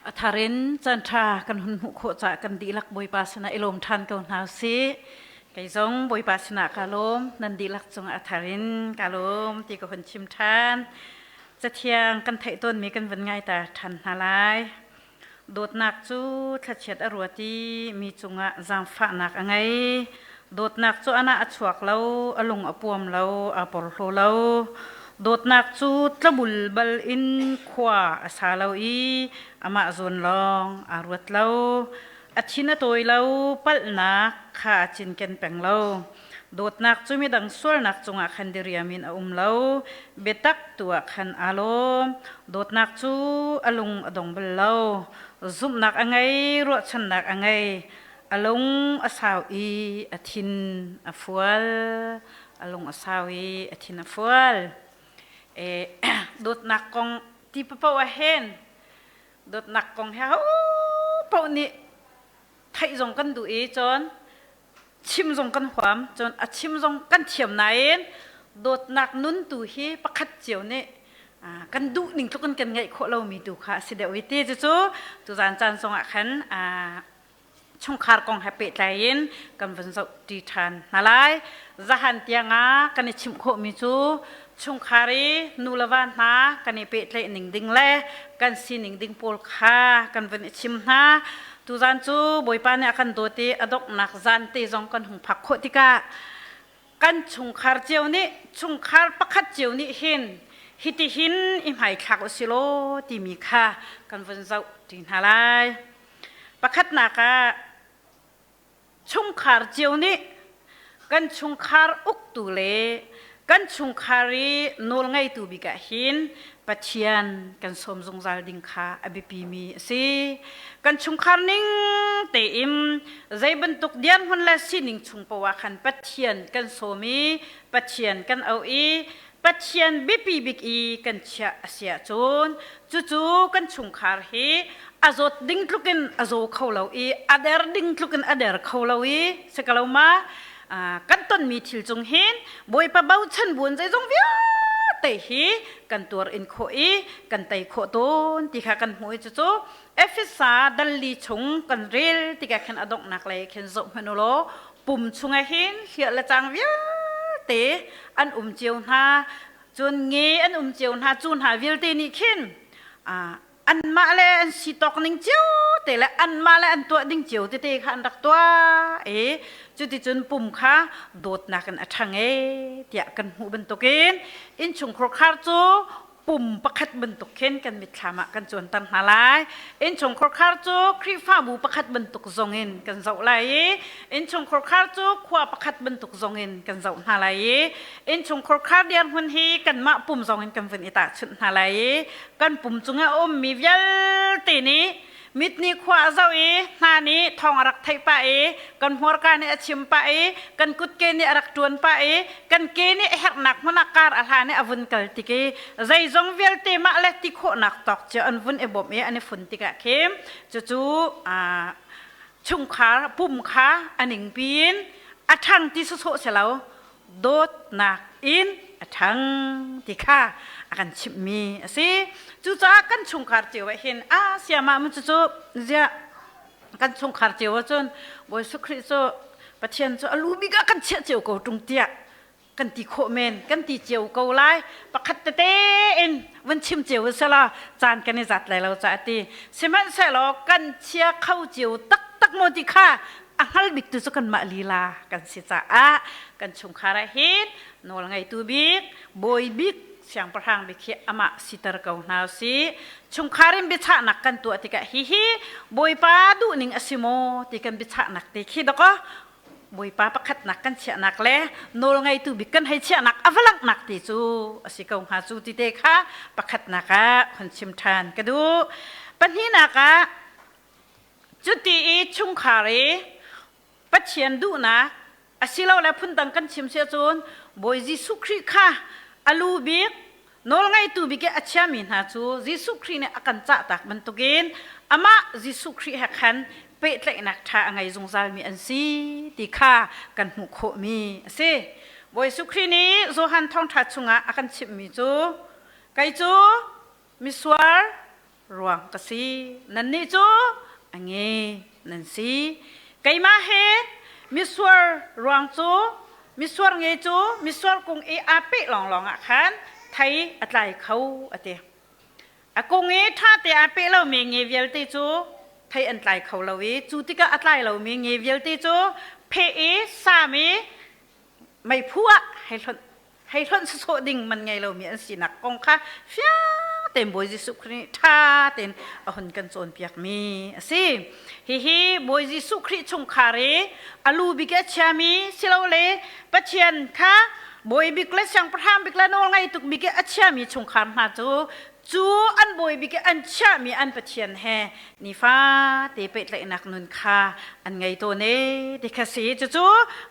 A thar in caanṭha kan hun hmuh khawh caah kan dihlak Bawipa sinah i lawm ṭhan ko hna usih. Kei zong Bawipa sinah kaa lawm, nan dihlak cungah a thar in kaa lawm ti ka hun chim ṭhan. Cathiang kan theih tawnmi kan vun ngai ta ṭhan hna lai. Dawtnak cu thlachiat a ruat i mi cungah zaangfahnak a ngei. Dawtnak cu a nah a chuak lo, a lung a puam lo, aa porhlaw lo. Dawtnak cu tlabul bal in khua a sa lo i amah zawn lawng aa ruat lo. A thin a tawi lo, palhnak kha a cinken peng lo. Dawtnak cu midang sualnak cungah khan diriam in a um lo, biatak tu ah khan aa lawm. Dawtnak cu a lung a dong bal lo. Zumhnak a ngei, ruahchannak a ngei. A lung a sau i a thin a fual. A lung a sau i a thin a fual. E, dawtnak kong ti paoh ah hin dawtnak kong hi ho paoh nih theih zong kan duh i cun chim zong kan huam cun a chim zong kan thiam nain dawtnak nun tu hi pakhat cio nih kan duh ning tluk in kan ngeih khawh lomi tu kha a si deuh i ti cucu tuzan caan zongah khan chungkhar kong he pehtlai in kan vun zoh ṭi ṭhan hna lai. Zahan tiangah kan i chimh khawhmi cu chungkhar i nu le va hna kan i pehtlaih ning ding le kan sining ding pawl kha kan vun i chim hna. Tuzan cu Bawipa nih a kan dawt i a donghnak zan te zong kan hung phak khawh tikah kan chungkhar cio nih chungkhar pakhat cio nih hin hitihin i hmaithlak u si law timi kha kan vun zoh ṭi hna lai. Pakhatnak ah chungkhar cio nih kan chungkhar uktu le kan chungkhar i nawlngeitu bik ah hin Pathian kan sawm zungzal ding kha a biapimi a si. Kan chungkhar ning tein zei bantuk dirhmun le sining chung poah khan Pathian kan sawm i Pathian kan auh i Pathian biapi bik i kan chiah a si ahcun cucu kan chungkhar hi a zawt ding tlukin a zaw kho lo i a der ding tlukin a der kho lo i si ko lo ma? Kan tonmi thil cung hin Bawipa bochan buan zeizong vialte hi kan tuar in khawh i kan tei khawh tawn ti kha kan hmuh i cucu Efesa dalli chung kan rel tikah khin a donghnak lei khin zoh hmanh u law pum chungah hin hliah le cang vialte an um cio hna cun nge an um cio hna cu hna vialte nih khin anmah le an si tawk ning cio te le anmah le an tuah ding cio tete kha an rak tuah i cuticun pum kha dawtnak in a ṭhang e tiah kan hmuh bantukin innchungkhar khar cu pum pakhat bantuk khin kan mitthlam ah kan cuanter hna lai. Innchungkhar khar cu Khrihfabu pakhat bantuk zong in kan zoh lai i innchungkhar khar cu khua pakhat bantuk zong in kan zoh hna lai i innchungkhar khar dirhmun hi kanmah pum zong in kan vun i tahchunh hna lai i kan pum cungah a ummi vialte nih mit nih khua a zoh i hna nih thawng a rak theih pah i kan hmurka nih a chim pah i kan kutke nih a rak ṭuan pah i kan ke nih a herhnak hmun ah kar a hlan i a vun kal tik i zeizong vialte mah le ti khawhnak tawk cio an vun i bawmh i an i fun tikah khin cucu chungkhar pum kha a ningpi in a ṭhang ti sawsawh si lo dawtnak in a ṭhang ti kha a kan chimhmi a si. Cucaah kan chungkhar cio ah hin a siamah mu cucu ziah kan chungkhar cio ahcun Bawi Jesuh Khrih cu Pathian cu a lu bik ah kan chiah cio ko ṭung tiah kan ti khawh men kan ti cio ko lai pakhat tete in vun chim cio selaw caan kan i zat lai lo caah ti sihmanhsehlaw kan chia kho cio taktak maw ti kha a hngal bik tu cu kanmah lila kan si caah kan chungkhar ah hin nawl ngeitu bik bawi bik siangpahrang bik hi amah siter ko hna usih chungkhar in biachahnak kan tuah tikah hihi bawipa duhning a si maw ti kan biachahnak te khi dakaw bawipa pakhatnak kan chiahnak le nawl ngeitu bik kan hei chiahnak a va langhnak ti cu a si ko hnga cu ti te kha pakhatnak ah hun chim ṭhan ka duh pahnihnak ah Cuti i chungkhar i Pathian duhnak asilole phundang kan chim si ahcun Bawi Jesuh Khrih kha a lu bik, nawlngeitu bik i a chiami hna cu Jesuh Khrih nih a kan cahtak bantukin amah Jesuh Khrih he khan pehtlaihnak ṭha a ngei zungzalmi an si ti kha kan hmuh khawhmi a si. Bawi Jesuh Khrih nih Johan Thawngṭha chungah a kan chimhmi cu kei cu misual. Ruang ka si. Nannih cu a nge nan si. Keimah he misuar ruang cu misuar nge cu misuar kung i aa peh lawnglawng ah khan thei a tlai kho a ti. A kung i ṭhate aa peh lomi nge vialte cu thei an tlai kho lo i cu tikah a tlai lomi nge vialte cu pheh i saam i meiphu ah hei hlonh hei hlonh sawsawh ding man ngei lomi an sinak kong kha fiang tein Bawi Jesuh Khrih nih ṭha tein a hun kan cawnpiakmi a si. Hihi Bawi Jesuh Khrih chungkhar i a lu bik a chiami silole Pathian kha bawi bik le siangpahrang bik le nawl ngei tuk bik i a chiami chungkhar hna cu cu an bawi bik i an chiahmi an Pathian he nifate pehtlaihnak nun kha an ngei tawn e ti kha si. Cucu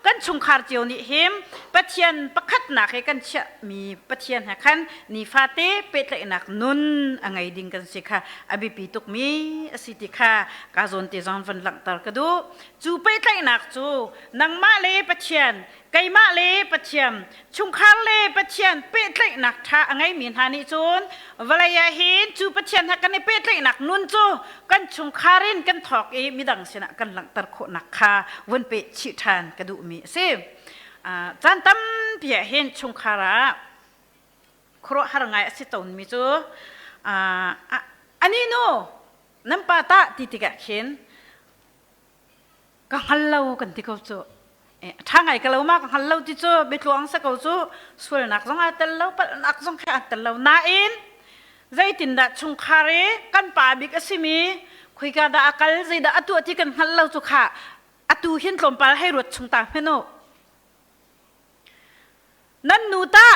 kan chungkhar cio nih him Pathian pakhatnak he kan chiahmi Pathian he khan nifate pehtlaihnak nun a ngei ding kan si kha a biapi tukmi a si ti kha ka zawn te zong van langhter ka duh. Cu pehtlaihnak cu nangmah le Pathian, keimah le Pathian, chungkhar le Pathian pehtlaihnak ṭha a ngeimi hna nih cun vawlei ah hin cu Pathian he kan i pehtlaihnak nun cu kan chungkhar in kan thawk i midang sinah kan langhter khawhnak kha vun peh chih ṭhan ka duhmi a si. Caan tampi ah hin chungkhar ah khuaruahhar ngai a si tawnmi cu ani nu nan pa tah ti tikah khin Ka hngal lo kan ti ko cu. Ṭha ngai ka lo ma ka hngal lo ti cu biatluang sa ko cu. Sualnak zong aa tel lo, palhnak zong kha aa tel lo. Nain zeitindah chungkhar i kan pa bik a simi khuika dah a kal, zeidah a tuah ti kan hngalh lo cu kha atu hin tlawmpal hei ruat chung ta hmenh u. Nan nu tah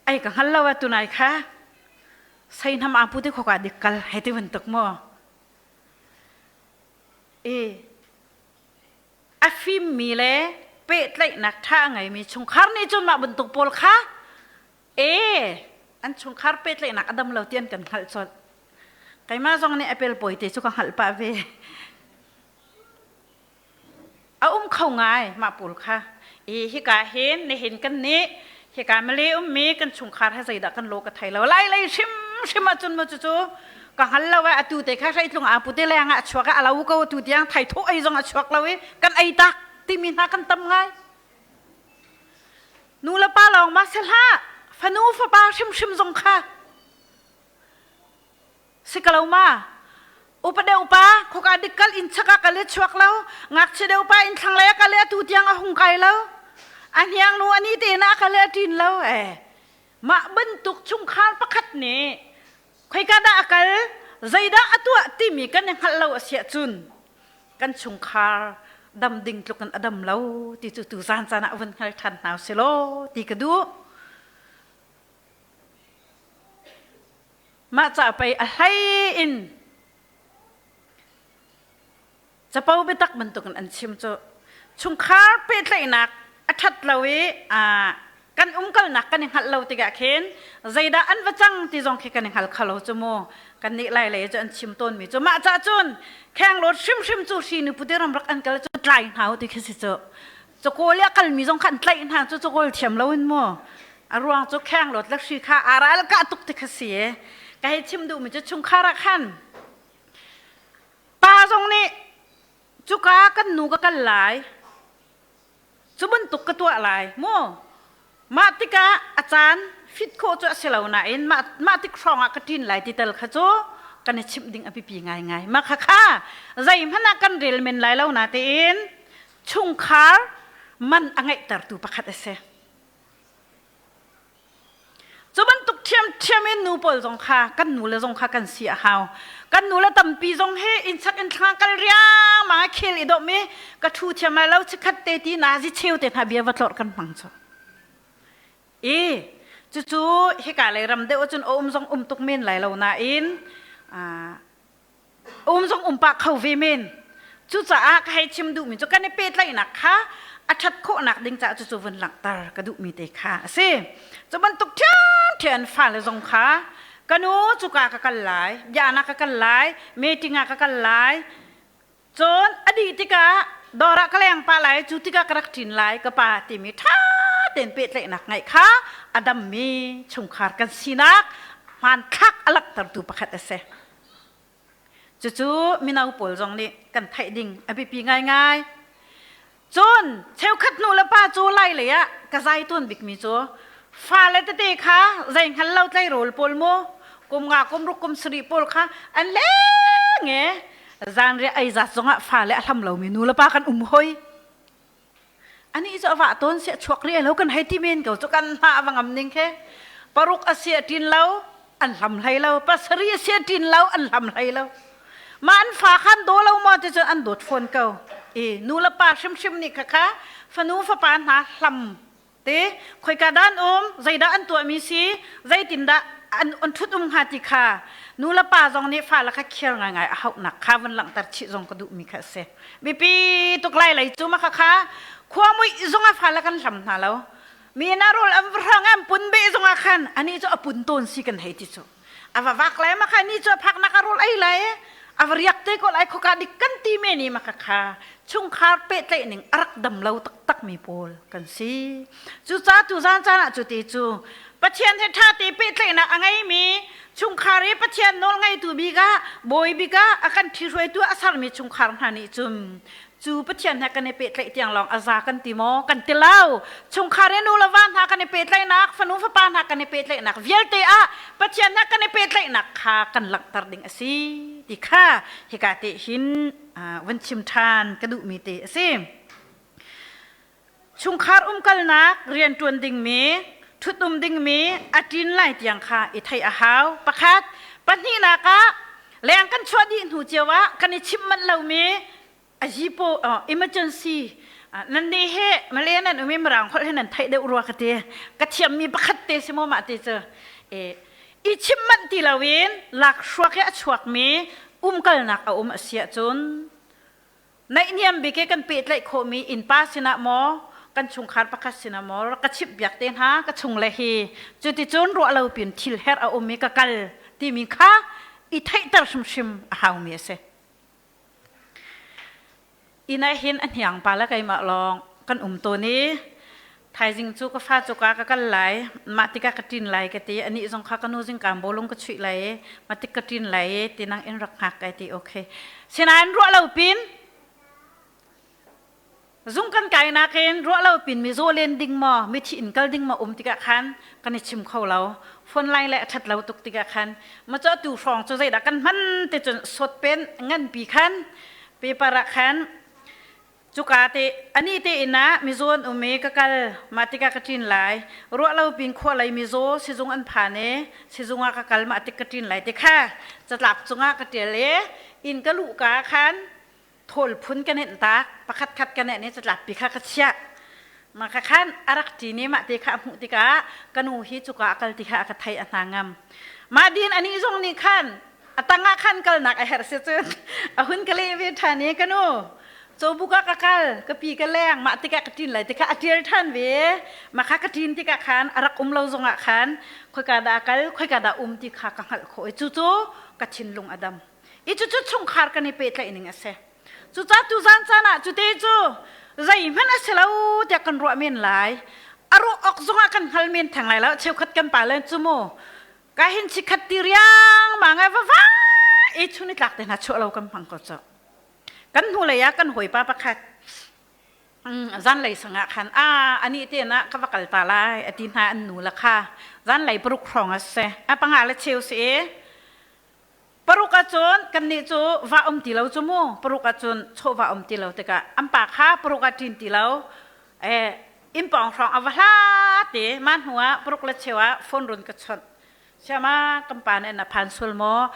ai ka hngal lo a tunai kha seinham aa pu te khoka dik kal hei ti bantuk maw. A fimmi le pehtlaihnak ṭha a ngeimi chungkhar nih cun mah bantuk pawl kha e an chungkhar pehtlaihnak a dam lo ti an kan hngalh colh. Keimah zong nih a pelpawi te cu ka hngalh pah ve. A um kho ngai mah pawl kha. I hika hin nihin kan nih hika Malay ummi kan chungkhar he zeidah kan law ka thei lo. Lai lei hrimhrim ahcun mu cucu ka hngal lo eh atu te kha hreitlung aa pu te leng ah a chuak a lo ko tu tiang thai tho ei zong a chuak lo i kan ei tak timi hna kan tam ngai. Nu le pa lawng ma se hlah fanu fapa hrimhrim zong kha Si ka lo ma? Upa deuh pa khoka dik kal inn chak ah kal i chuak lo, ngakchia deuh pa inn thlanglei ah kal i atu tiang a hung kai lo. A hniang nu ani te na kal i a ṭin lo. Eh, mah bantuk chungkhar pakhat nih khoika dah a kal, zeidah a tuah timi kan i hngalh lo a si ahcun kan chungkhar dam ding tluk in a dam lo ti cu tu zan caan ah vun hngal ṭhan hna usih law ti ka duh. Mah ca pei a hlei in capo biatak bantukin an chim cu chungkhar pehtlaihnak a ṭhat lo i kan umkalnak kan i hngalh lo tikah khin zeidah an va cang ti zong khi kan i hngal kho lo cu mu. Kan nih lai lei cu an chim tawnmi cu mah ca cun khenglawt hrimhrim cu hri nu pute ram rak an kal cu tlai hna u ti khi si cu. Cakawl i a kalmi zong kha an tlaih hna cu cakawl thiam lo in mu. A ruang cu khenglawt le hri kha aa ral kah tuk ti kha si i ka hei chim duhmi cu chungkhar ah khan pa zong nih cuka kan nu ka kal lai, cu bantuk ka tuah lai mu. Mah tikah a caan fit khawh cu a si lo nain mah mah tik hrawng ah ka ṭin lai ti tal kha cu kan i chimh ding a biapi ngaingai. Mah kha kha zeihmanh ah kan rel men lai lo natein chungkhar man a ngeihtertu pakhat a si. Cu bantuk ṭhiamṭhiam in nu pawl zong kha kan nu le zong kha kan si a hau. Kan nu le tampi zong hi innchak in thlang kal riangmang a khel i dawm i ka ṭhu thiam lai lo chikhat te ti nazi cheu te hna bia va tlorh kan hmang cu. I cucu hika lei ram deuh ahcun a um zong um tuk men lai lo nain um zong um pah kho ve men. Cucaah ka hei chim duhmi cu kan i pehtlaihnak kha a ṭhat khawhnak ding caah cucu vun langhter ka duhmi te kha a si. Cu bantuk ṭhiamṭhiam fale zong kha ka nu cuka ka kal lai, biana ka kal lai, meeting ah ka kal lai, cun a dih tikah dawr ah ka leng pah lai, cu tikah ka rak ṭin lai ka pa timi ṭha tein pehtlaihnak ngeih kha a dammi chungkhar kan sinak. Hmanthlak a langhtertu pakhat a si. Cucu mino pawl zong nih kan theih ding a biapi ngaingai. Cun cheukhat nu le pa cu lai lei ah ka zai tawn bikmi cu fale tete kha zei hngal lo tleirawl pawl mu kum nga kum ruk kum sarih pawl kha an leng e zanriah ei zat zongah fale a hlam lomi nu le pa kan um hoi. Anih cu a vah tawn siah chuak ri lo kan hei ti men ko cu kan hna a va ngam ning khe. Paruk a sia ṭin lo an hlam hlei lo, pasarih a sia ṭin lo an hlam hlei lo. Mah an fa khan daw lo maw ti cun an dawt fawn ko. I nu le pa hrimhrim nih khakha fanu fapa hna hlam te khoika dah an um, zeidah an tuahmi si, zeitindah an an ṭhut um hnga ti kha nu le pa zong nih fale kha khiar ngaingai a hauhnak kha vun langhter chih zong ka duhmi kha a si. Biapi tuk lai lei cu mah khakha khua muih zong a fale kan hlam hna lo. Mi na rawl an va hrang an pun beh zong ah khan ani cu a pun tawn si kan hei ti cu. A va vak lai ma kha ni cu a phak nak a rawl ei lai a va riak te ko lai khoka dik kan ti me ni ma khakha chungkhar pehtlaih ning a rak dam lo taktak mi pawl kan si. Cuca tu zan caan ah cu ti cu Pathian he ṭha te pehtlaihnak a ngeimi chungkhar i Pathian nawl ngeitu bik ah bawi bik ah a kan ṭhihruaitu a sermi chungkhar hna nih cun cu Pathian he kan i pehtlaih tiang lawng a za kan ti maw? Kan ti lo. Chungkhar i nu le va hna kan i pehtlaihnak, fanu fapa hna kan i pehtlaihnak vialte ah Pathian he kan i pehtlaihnak kha kan langhter ding a si ti kha hika te hin van chim ṭhan ka duhmi te a si. Chungkhar umkalnak rianṭuan dingmi, ṭhut-um dingmi a ṭin lai tiang kha i theih a hau. Pakhat, pahnihnak ah leng kan chuah dih hnu cio ah kan i chimh manh lomi a zipo emergency nan nih he Malay nan um i Mirang holh he nan theih deuh rua ka ti. Ka thiammi pakhat te si maw mah ti cu. I chimh manh ti loin lakhruak he a chuakmi umkalnak a um a si ahcun Naihniam bik i kan pehtlaih khawhmi innpa sinah maw, kan chungkhar pakhat sinah maw rak ka chimhpiak te hna ka chung le hi. Cuticun ruah lo pin thil herh a um i ka kal timi kha i theihter hrimhrim a haumi a si. Inn ah hin a hniang pa le keimah lawng kan um tawn i Thaizing cu ka fa cu ka ka kal lai, mah tikah ka ṭin lai ka ti. Anih zong kha ka nu zingkaan bawlung ka chuih lai i mah tik ka ṭin lai i ti nang in rak hngak kai ti okay. Sinain ruah lo pin zung kan kai nakin ruah lo pin mi zaw len ding maw mithi in kal ding maw um tikah khan kan i chim kho lo. Phone line le a ṭhat lo tuk tikah khan ma cu atu hrawng cu zeidah kan hman ti cun sawt pen nganpi khan paper ah khan Cuka te ani te inn ah mizaw an um i ka kal. Mah tikah ka ṭin lai. Ruah lo pin khua lei mizaw sizung an phan i sizung ah ka kal mah tik ka ṭin lai ti kha catlap cungah ka ṭial i inn ka luhka ah khan thawl phun ka nenh tak. Pakhat khat ka nenh i catlap pi kha ka chiah. Mah kha khan a rak ṭin i mah te kha a hmuh tikah ka nu hi cuka a kal ti kha a ka theih a hna ngam. Mah din anih zong nih khan a tangah khan kalnak a herh si cun a hun ka leh ve ṭhan i ka nu cawbuk ah ka kal ka pi ka leng mah tikah ka ṭin lai tikah a ṭial ṭhan ve mah kha ka ṭin tikah khan a rak um lo zongah khan khoika dah a kal khoika dah um ti kha ka hngalh khawh i cucu ka thinlung a dam i cucu chungkhar kan i pehtlaih ning a si cucaah tuzan caan ah cute cu zeihmanh a si lo tiah kan ruah men lai a ruah awk zongah kan hngal men theng lai lo cheukhat kan pa le cu mu Ka hin chikhat ti riang ma ngai va va i chun i tlak te hna chuah lo kan hmang ko cu. Kan hnu lei ah kan hawipa pakhat zanlei sangah khan a ani te na ka va kal ta lai ati hna an nu la kha zanlei paruk hrawng a si a panga le cheu si i paruk ahcun kannih cu va um ti lo cu mu paruk ahcun chaw va um ti lo tikah an pa kha paruk ah ṭin ti lo inn pawng hrawng a va hla te ma hnu ah paruk le cheu ah phone run ka chawnh siama kan pa nih na phan sual maw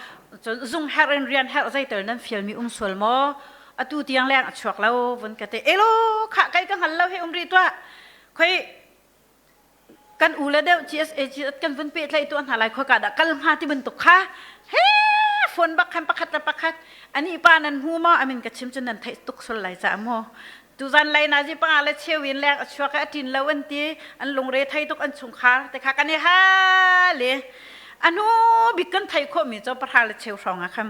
cun zung herh in rian herh zeitel nan fial mi um sual maw atu tiang leng a chuak lo vun ka te elo kha kai ka hngal lo he um ri tuah khoi kan u le deuh GSA kan vun pehtlaih tuah hna lai khoika dah kal hnga ti bantuk kha he phone bak khan pakhat le pakhat ani pa nan hmu maw amin ka chim cun nan theih tuk sul lai ca maw tuzan lai na zi panga le cheu in leng a chuak a tin lo an ti an lungre thei tuk an chungkhar te kha kan i ha le anu bik kan thei khawh mi cho pahra le cheu hrawng a kham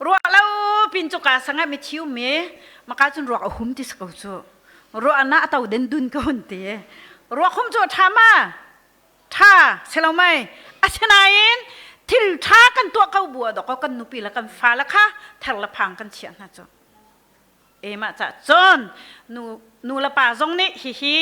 ruah lo pin chu ka sanga mi thiu mi maka cun ruak a hum ti ko chu ruah na to den dun ko hun ti ruak hum chu tha ma tha selo mai asinain Thil ṭha kan tuah ko bu ah dawkaw kan nupi le kan fale kha ther le phang kan chiah hna cu. E mah cah cun nu nu le pa zong nih hihi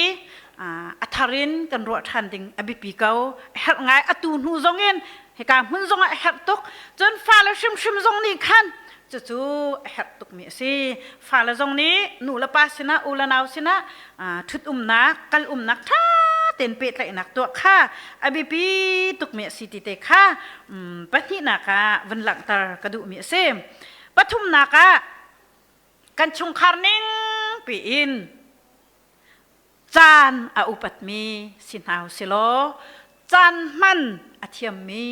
a thar in kan ruah ṭhan ding a biapi ko. A herh ngai atu hnu zong in hika hmun zong ah a herh tuk. Cun fale hrimhrim zong nih khan cucu a herh tukmi a si. Fale zong nih nu le pa sinah u le nau sinah ṭhut umnak kal umnak ṭha tein pehtlaihnak tuah kha a biapi tukmi a si ti te kha pahnihnak ah vun langhter ka duhmi a si. Pathumnak ah kan chungkhar ning piin caan a upatmi si hna usilaw caan hman a thiammi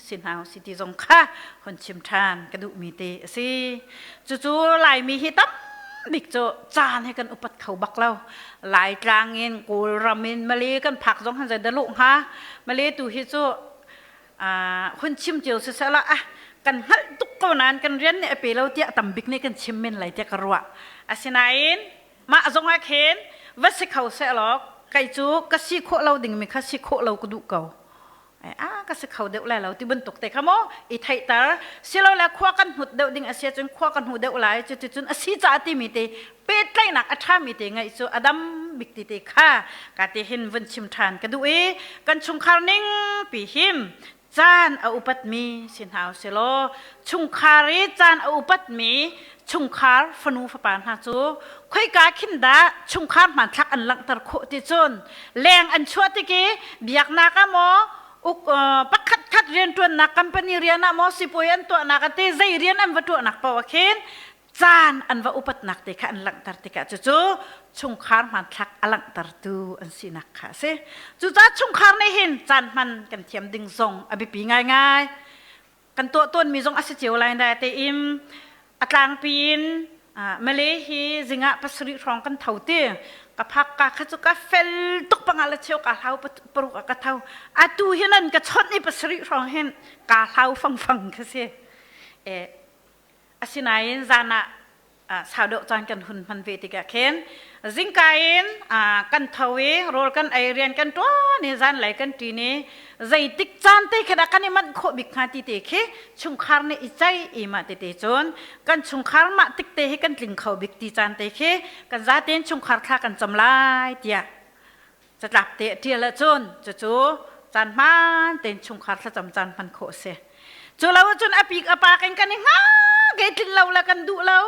si hna usi ti zong kha hun chim ṭhan ka duhmi te a si. Cucu Laimi hi tam bik cu caan hi kan upat kho bak lo. Laitlang in Kawlram in Malay kan phak zong han zei dah lawh hnga. Malay tu hi cu hun chim cio siseh la ah kan hngalh tuk ko nain kan rian nih a pe lo tiah tam bik nih kan chim men lai tiah ka ruah. Asinain mah zong ah khin va si kho seh law kei cu ka si khawh lo dingmi kha si khawh lo ka duh ko. A ka si kho deuh lai lo ti bantuk te kha maw i theihter silole khua kan hnut deuh ding a si ahcun khua kan hnu deuh lai cuticun a si caah timi te pehtlaihnak a ṭhami te ngaih cu a dam bik ti te kha ka ti hin vun chim ṭhan ka duh i kan chungkhar ning pi him caan a upatmi si hna usilaw chungkhar i caan a upatmi chungkhar fanu fapa hna cu khoika khin dah chungkhar hmanthlak an langhter khawh ti cun leng an chuah tik i biaknak ah maw uk pakhat khat rianṭuannak company rian ah maw sipuai an tuahnak ah te zei rian an va tuahnak paoh ah khin caan an va upatnak te kha an langhter tikah cucu chungkhar hmanthlak a langhtertu an sinak kha a si. Cucaah chungkhar nih hin caan hman kan thiam ding zong a biapi ngaingai. Kan tuah tawnmi zong a si cio lai na tein a tlangpi in Malay hi zingah 7 hrawng kan tho ti ka phak ka kha cu ka fel tuk panga le cheu ka hlau paruk a ka tho atu hi nan ka chawnh i 7 hrawng hin ka hlau fangfang kha si. Asinain zan ah sau deuh caan kan hun hman ve tikah khin zingka in kan tho i rawl kan ei rian kan ṭuan i zanlei kan ṭin i zeitik caan te khi dah kan i manh khawh bik hnga ti te khi chungkhar nih i ceih i mah tete cun kan chungkhar mah tik te hi kan tling kho bik ti caan te khi kan zatein chungkhar thla kan cam lai tiah catlap te a ṭial ahcun cucu caan hmaan tein chungkhar thlacam caan hman khawh a si. Cu lo ahcun a pik a pak in kan i hngah ke tlin lo le kan duh lo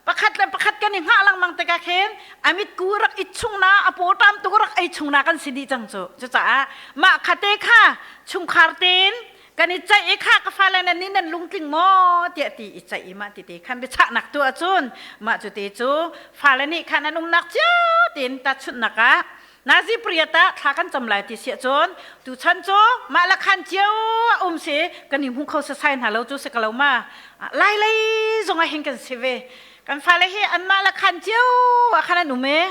pakhat le pakhat kan i hngah lengmang tikah khin a mitku rak it chung na a paw ṭam tuk rak ei chung na kan si dih cang cu. Cucaah mah khate kha chungkhar tein kan i ceih i kha ka fale nan nih nan lungtling maw tiah ti i ceih i mah ti te khan biachahnak tu ahcun mah cu te cu fale nih khan an umnak cio tein tahchunhnak ah nazi pariat ah thla kan cam lai ti si ahcun tuchan cu mah la khan cio a um si kan i hmu kho sasai hna lo cu si ka lo ma lai lei zong ah hin kan si ve kan fale hi anmah la khan cio ah khan an um e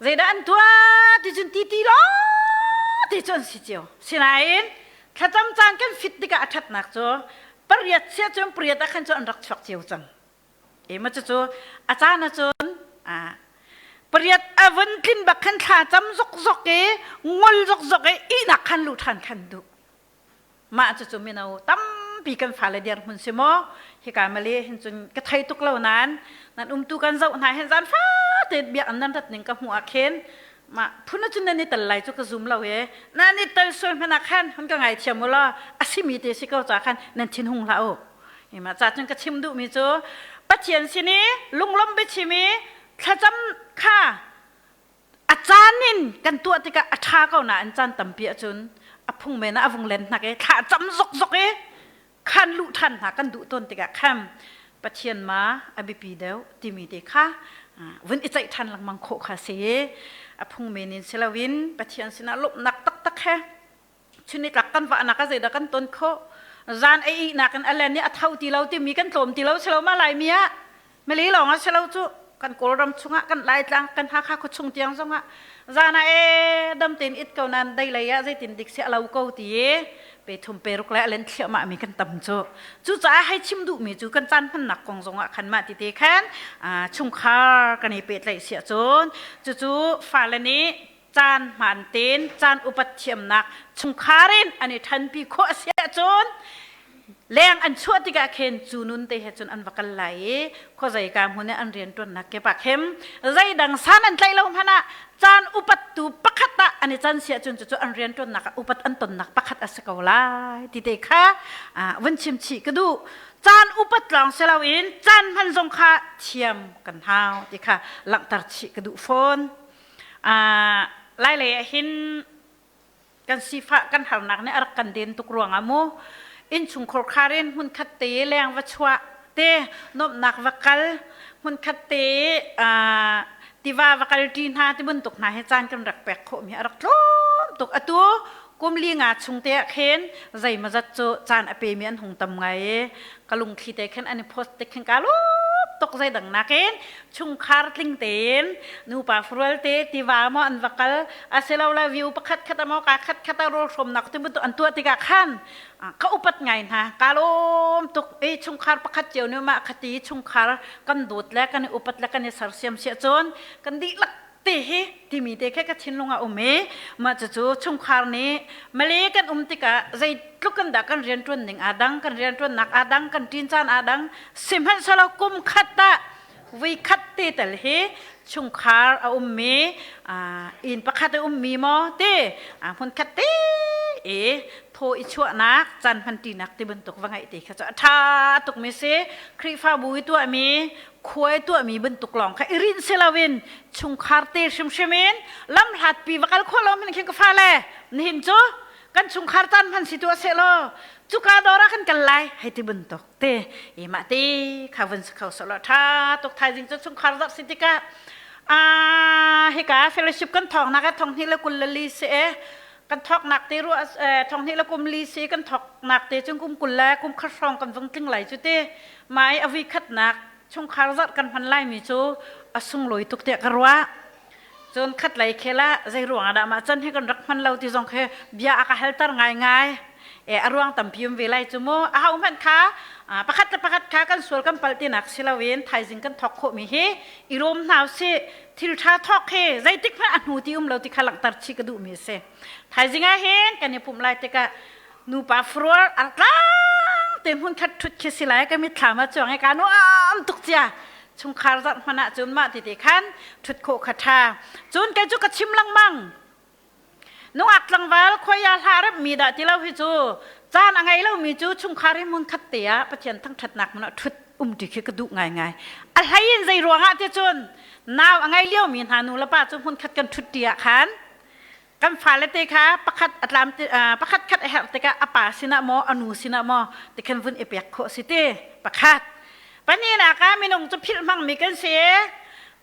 Zeidah an tuah ti cun ti ti law ti cu an si cio. Sinain thlacam caan kan fit tikah a ṭhatnak cu pariat sia cun pariat ah khan cu an rak chuak cio cang. E ma cucu a caan ahcun pariat a vun tlin bak khan thla cam zokzok i ngol zokzok i ihnak khan luh ṭhan khan duh. Mah cucu mino tampi kan fale dirhmun si maw hika mali hin cun ka thei tuk lo nain nan umtu kan zoh hna hin zan fate biakinn nan rat ning ka hmuh ah khin mah phun cun nan i tel lai cu ka zum lo e nan i tel sual hmanh ah khan hun ka ngaithiam u law a simi te si ko ca khan nan thin hung hlah u mah ca cun ka chim duhmi cu Pathian sin i lunglawm biachim i thlacam kha A caan in kan tuah tikah a ṭha ko nain caan tampi ahcun a phung men ah a vung len hnak i thla cam zokzok i khan luh ṭhan hna kan duh tawn tikah khan Pathian ma a biapi deuh timi te kha vun i ceih ṭhan lengmang khawh kha si. A phung men in si loin Pathian sinah lawmhnak taktak he chunitlak kan vahnak ah zeidah kan ton khawh zan a ihnak in a len i a tho ti lo timi kan tlawm ti lo si lo ma Laimi ah mali lawng ah si lo cu kan Kawlram chungah kan Laitlang kan Hakha khuachung tiang zongah zan ah e dam tein it ko nan dei lei ah zeitin dik si a lo ko ti i pe thum pe ruk le a len thliahmah mi kan tam cu cucaah hei chim duhmi cu kan caan hmannak kong zongah khan mah ti te khan chungkhar kan i pehtlaih siah cun cucu fale nih. Caan hmaan tein caan upat thiamnak chungkhar in an i ṭhanpi khawh a si ahcun leng an chuah tikah khin cu nun te he cun an va kal lai i khuazei ka hmun i an rianṭuannak kip ah khin zeidang san an tlaih lo hmanh ah caan upattu pakhat ah an i can si ahcun cucu an rianṭuannak ah upat an tonnak pakhat a si ko lai ti te kha vun chim chih ka duh. Caan upat lawng si loin caan hman zong kha thiam kan hau ti kha langhter chih ka duh fawn. Lailei ah hin kan sifah kan harnak nih a rak kan den tuk ruangah mu innchungkhar khar in hmunkhat te leng va chuah te, nuamhnak va kal, hmunkhat te tiva va kal ṭi hna ti bantuk hna hi caan kan rak pek khawhmi a rak tlawm tuk. Atu kum li nga chung te ah khin zeimawzat cu caan a pemi an hung tam ngai i ka lungthli te khin an i post tik khin ka lawm tuk. Zeidang nakin chungkhar tling tein nupa furual te tiva maw an va kal asilole view pakhat khat maw ka khat khat ah rawl hrawmnak ti bantuk an tuah tikah khan ka upat ngai hna, ka lawm tuk i chungkhar pakhat cio nih mah khati chungkhar kan dawt le kan i upat le kan i sersiam siah cun kan dihlak te hi timi te kha ka thinlung ah um i mah cucu chungkhar nih Malay kan um tikah zeitluk kan dah kan rianṭuan ning aa dang, kan rianṭuannak aa dang, kan ṭin caan aa dang, sihmanhsehlaw kum khat ah voi khat te tal hi chungkhar a ummi, inn pakhat a ummi maw te hmun khat te i thaw i chuahnak caan hmanṭinak ti bantuk va ngeih te kha cu a ṭha tukmi si. Khrihfabu i tuahmi, khuai tuahmi bantuk lawng kha i rinh si loin chungkhar te hrimhrim in lamhlatpi va kal khawh lo hmanh khin ka fale nihin cu kan chungkhar caan hman si tuah seh law cuka dawr ah kan kal lai hei ti bantuk te i mah te kha vun si kho sawh tha tuk. Thaizing cu chungkhar zarh si tikah a hika fellowship kan thawk nak ah 2024 si e kan thawknak te ruah 2024 si kan thawknak te chung kum 20 le kum khat hrawng kan vung tling lai cu te. Mai a vui khatnak chungkhar zarh kan hman lai mi cu a sunglawi tuk tiah ka ruah. Cun khat lei khel ah zei ruang ah dah mah can hi kan rak hman lo ti zong khi bia a ka halter ngaingai e. A ruang tampi um ve lai cu mu. A ho hmanh kha pakhat le pakhat kha kan sual kan palh tinak si loin thaizing kan thawk khawhmi hi i rawm hna usih. Thil ṭha thawk hi zeitik hmanh a hnu ti um lo ti kha langhter chih ka duhmi a si. Thaizing ah hin kan i pumh lai tikah nupa furual artlang te hmun khat ṭhut khi si lai ka mitthlam ah cuang i ka nuam tuk cia. Chungkhar zarh hman ah cun mah ti te khan ṭhut khawh kha ṭha. Cun kei cu ka chim lengmang, nungak tlangval khoia hla rep mi dah ti lo hi cu caan a ngei lomi cu chungkhar hi hmun khat te ah Pathian thangṭhatnak hmun ah ṭhut um ti khi ka duh ngaingai. A hlei in zei ruangah ti cun nau a ngei liomi hna nu le pa cu hmun khat kan ṭhut ti ah khan kan fale te kha pakhat a tlam pakhat khat a herh tikah a pa sinah maw a nu sinah maw ti khan vun i pek khawh si ti pakhat. Pahnihnak ah minung cu philh hmangmi kan si.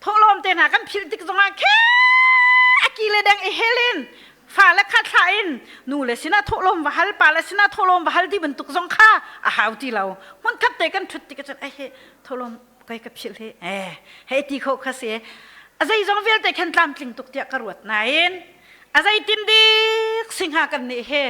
Thawhlawm te hna kan philh tik zongah khe a ki le deng i hel in fale kha thlah in nu le sinah thawhlawm va hal, pa le sinah thawhlawm va hal ti bantuk zong kha a hau ti lo. Hmun khat te kan ṭhut tik ahcun ai he thawhlawm kai ka philh hi eh hei ti kho kha si. A zeizong vialte khan tlamtling tuk tiah ka ruat nain a zeitin dik singha kan nih he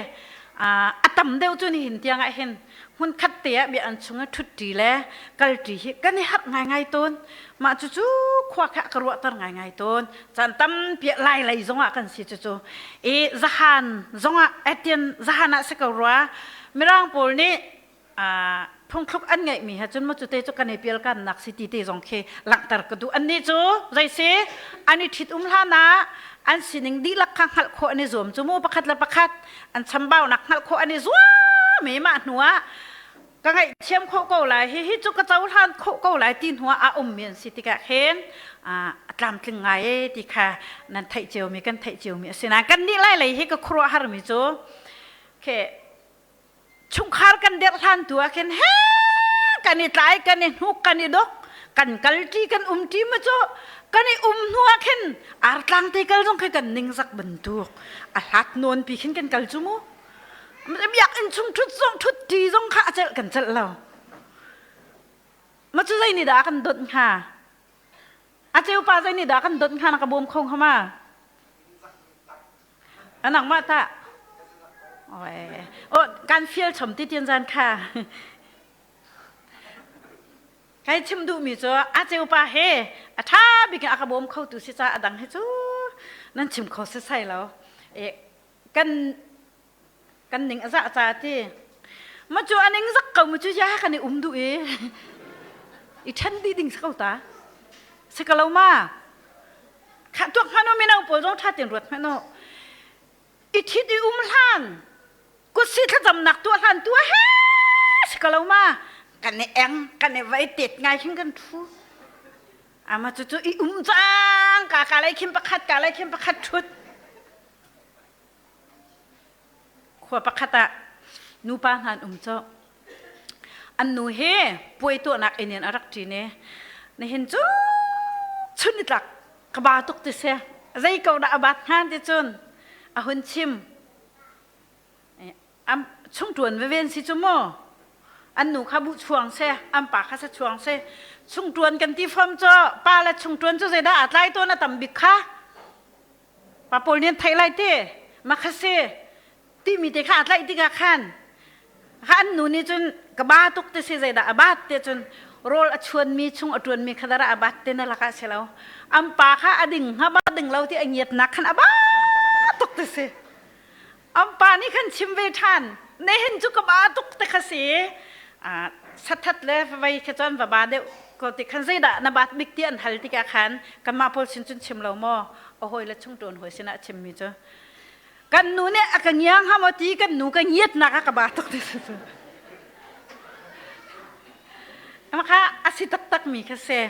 a tam deuh cu nihin tiang ah hin hmun khat te ah bia an chung i ṭhutṭi le kalṭi hi kan i harh ngaingai tawn. Mah cucu khua kha ka ruahter ngaingai tawn. Caan tampi lai lei zongah kan si cucu i zahan zongah etian zahan ah si ko rua. Mirang pawl nih phungthluk an ngeihmi he cun maw cu te cu kan i pialkannak si ti te zong khi langhter ka duh. Annih cu zei si an i ṭhit um hlan ah an sining dihlak kha hngalh khawh an i zuam cu mu. Pakhat le pakhat an chambaunak hngalh khawh an i zuam i mah hnu ah ka ngaihthiam khawh ko lai, hi hi cu ka cohlan khawh ko lai ti hnu ah a ummi an si tikah khin a tlamtling ngai e ti kha nan theih ciomi, kan theih ciomi a si. Nain kan nih lai lei hi ka khuaruahharmi cu khi chungkhar kan derh hlan tu ah khin he kan i tlai, kan i hnuk, kan i dok, kan kalṭi, kan umṭi ma cu kan i um hnu ah khin artlang te kal zong khi kan ningzak bantuk a hlat nawn pi khin kan kal cu mu. Biakinn chung ṭhut zong, ṭhut ṭi zong kha a celh kan celh lo ma. Cu zei nih dah kan dawt hnga? A ceu pa zei nih dah kan dawt hnga? Na ka bawm kho hnga ma? Nangmah tah? Oh, kan fial chom ti tian zan kha. Kai chim duhmi cu a ceu pa he a ṭha bik in a ka bawm kho tu si ca a dang hi cu. Nan chim kho sesai lo. E kan kan ning a zah ca ti. Ma cu a ning zak ko mu cu ya kan i um duh i i ṭhen dih ding si ko ta. Si ko lo ma? Kha tuak hmanh u mino pawl zong ṭha tein ruat hmanh u. I ṭhit i um hlan kutsi thlacamnak tuah hlan tu he si ko lo ma? Kan i eng kan i vai tet ngai khin kan ṭhu. Ama cu cu i um cang ka ka lei khin pakhat ka lei khin pakhat ṭhut. Khua pakhat ah nupa hna an um cu. An nu he puai tuahnak inn in a rak ṭin i nihin cu chun nitlak ka ba tuk ti si. Zei ko dah a bat hnga ti cun a hun chim. Am chung ṭuan veve an si cu mu. An nu kha buh chuang seh, an pa kha sa chuang seh. Chung ṭuan kan ti fom cu pa le chung ṭuan cu zeidah aa tlai tawn a tam bik kha. Pa pawl nih an theih lai ti. Ma kha si. Timi te kha aa tlaih tikah khan kha an nu nih cun ka ba tuk ti si zeidah a bat ti cun rawl a chuanmi chung a ṭuanmi kha dara a bat ti na lakah si lo. An pa kha a ding hnga ba ding lo ti a ngiatnak khan a ba tuk ti si. An pa nih khan chim ve ṭhan. Ne hin cu ka ba tuk te kha si. Sathat le vei kha cun va ba deuh ko ti khan zeidah na bat bik ti an hal tikah khan kanmah pawl sin cun chim lo maw a hawi le chung ṭuan hawi sinah chimmi cu kan nu nih a ka ngiang hnga maw ti kan nu ka ngiatnak a ka ba tuk ti cu kha a si taktak mi kha si.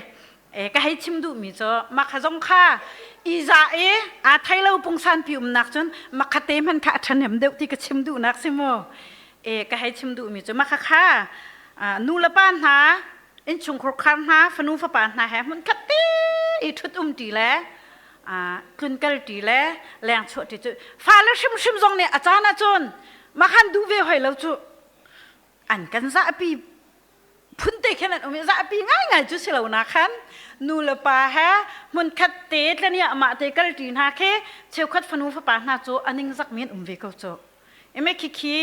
E ka hei chim duhmi cu makha zong kha iza i aa thei lo pungsanpi umnak cun makha te hman kha a ṭhahnem deuh ti ka chim duhnak si mu. E ka hei chim duhmi cu makha kha nu le pa hna innchungkhur khar hna fanu fapa hna he hmun khat te i ṭhut um ṭi le tlunkal ṭi le leng chuah ṭi cu fale hrimhrim zong nih a caan ahcun makhan duh ve hoi lo cu an kan zahpi phunte khin an um i zahpi ngaingai cu si lo na khan nu le pa he hmunkhat te tlania amah te kal ṭi hna khi cheukhat fanu fapa hna cu a ningzak mi an um ve ko cu ime khi khi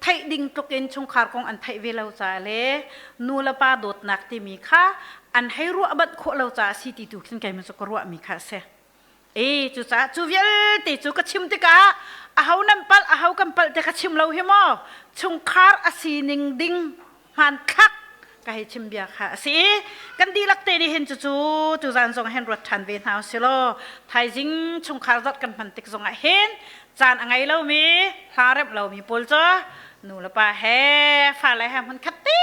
theih ding tluk in chungkhar kong an theih ve lo ca le nu le pa dawtnak timi kha an hei ruah banh khawh lo caah si ti tu khin keimah cu ka ruah mi kha a si. E cucaah cu vialte cu ka chim tikah aho nan palh aho kan palh te ka chim lo hi maw chungkhar a sining ding hmanthlak ka hei chim bia kha a si i kan dihlak te nih hin cucu tuzan zong hin ruat ṭhan ve hna usih law thaizing chungkhar zat kan hman tik zongah hin caan a ngei lomi hla remh lomi pawl cu nu le pa he fale he hmun khat te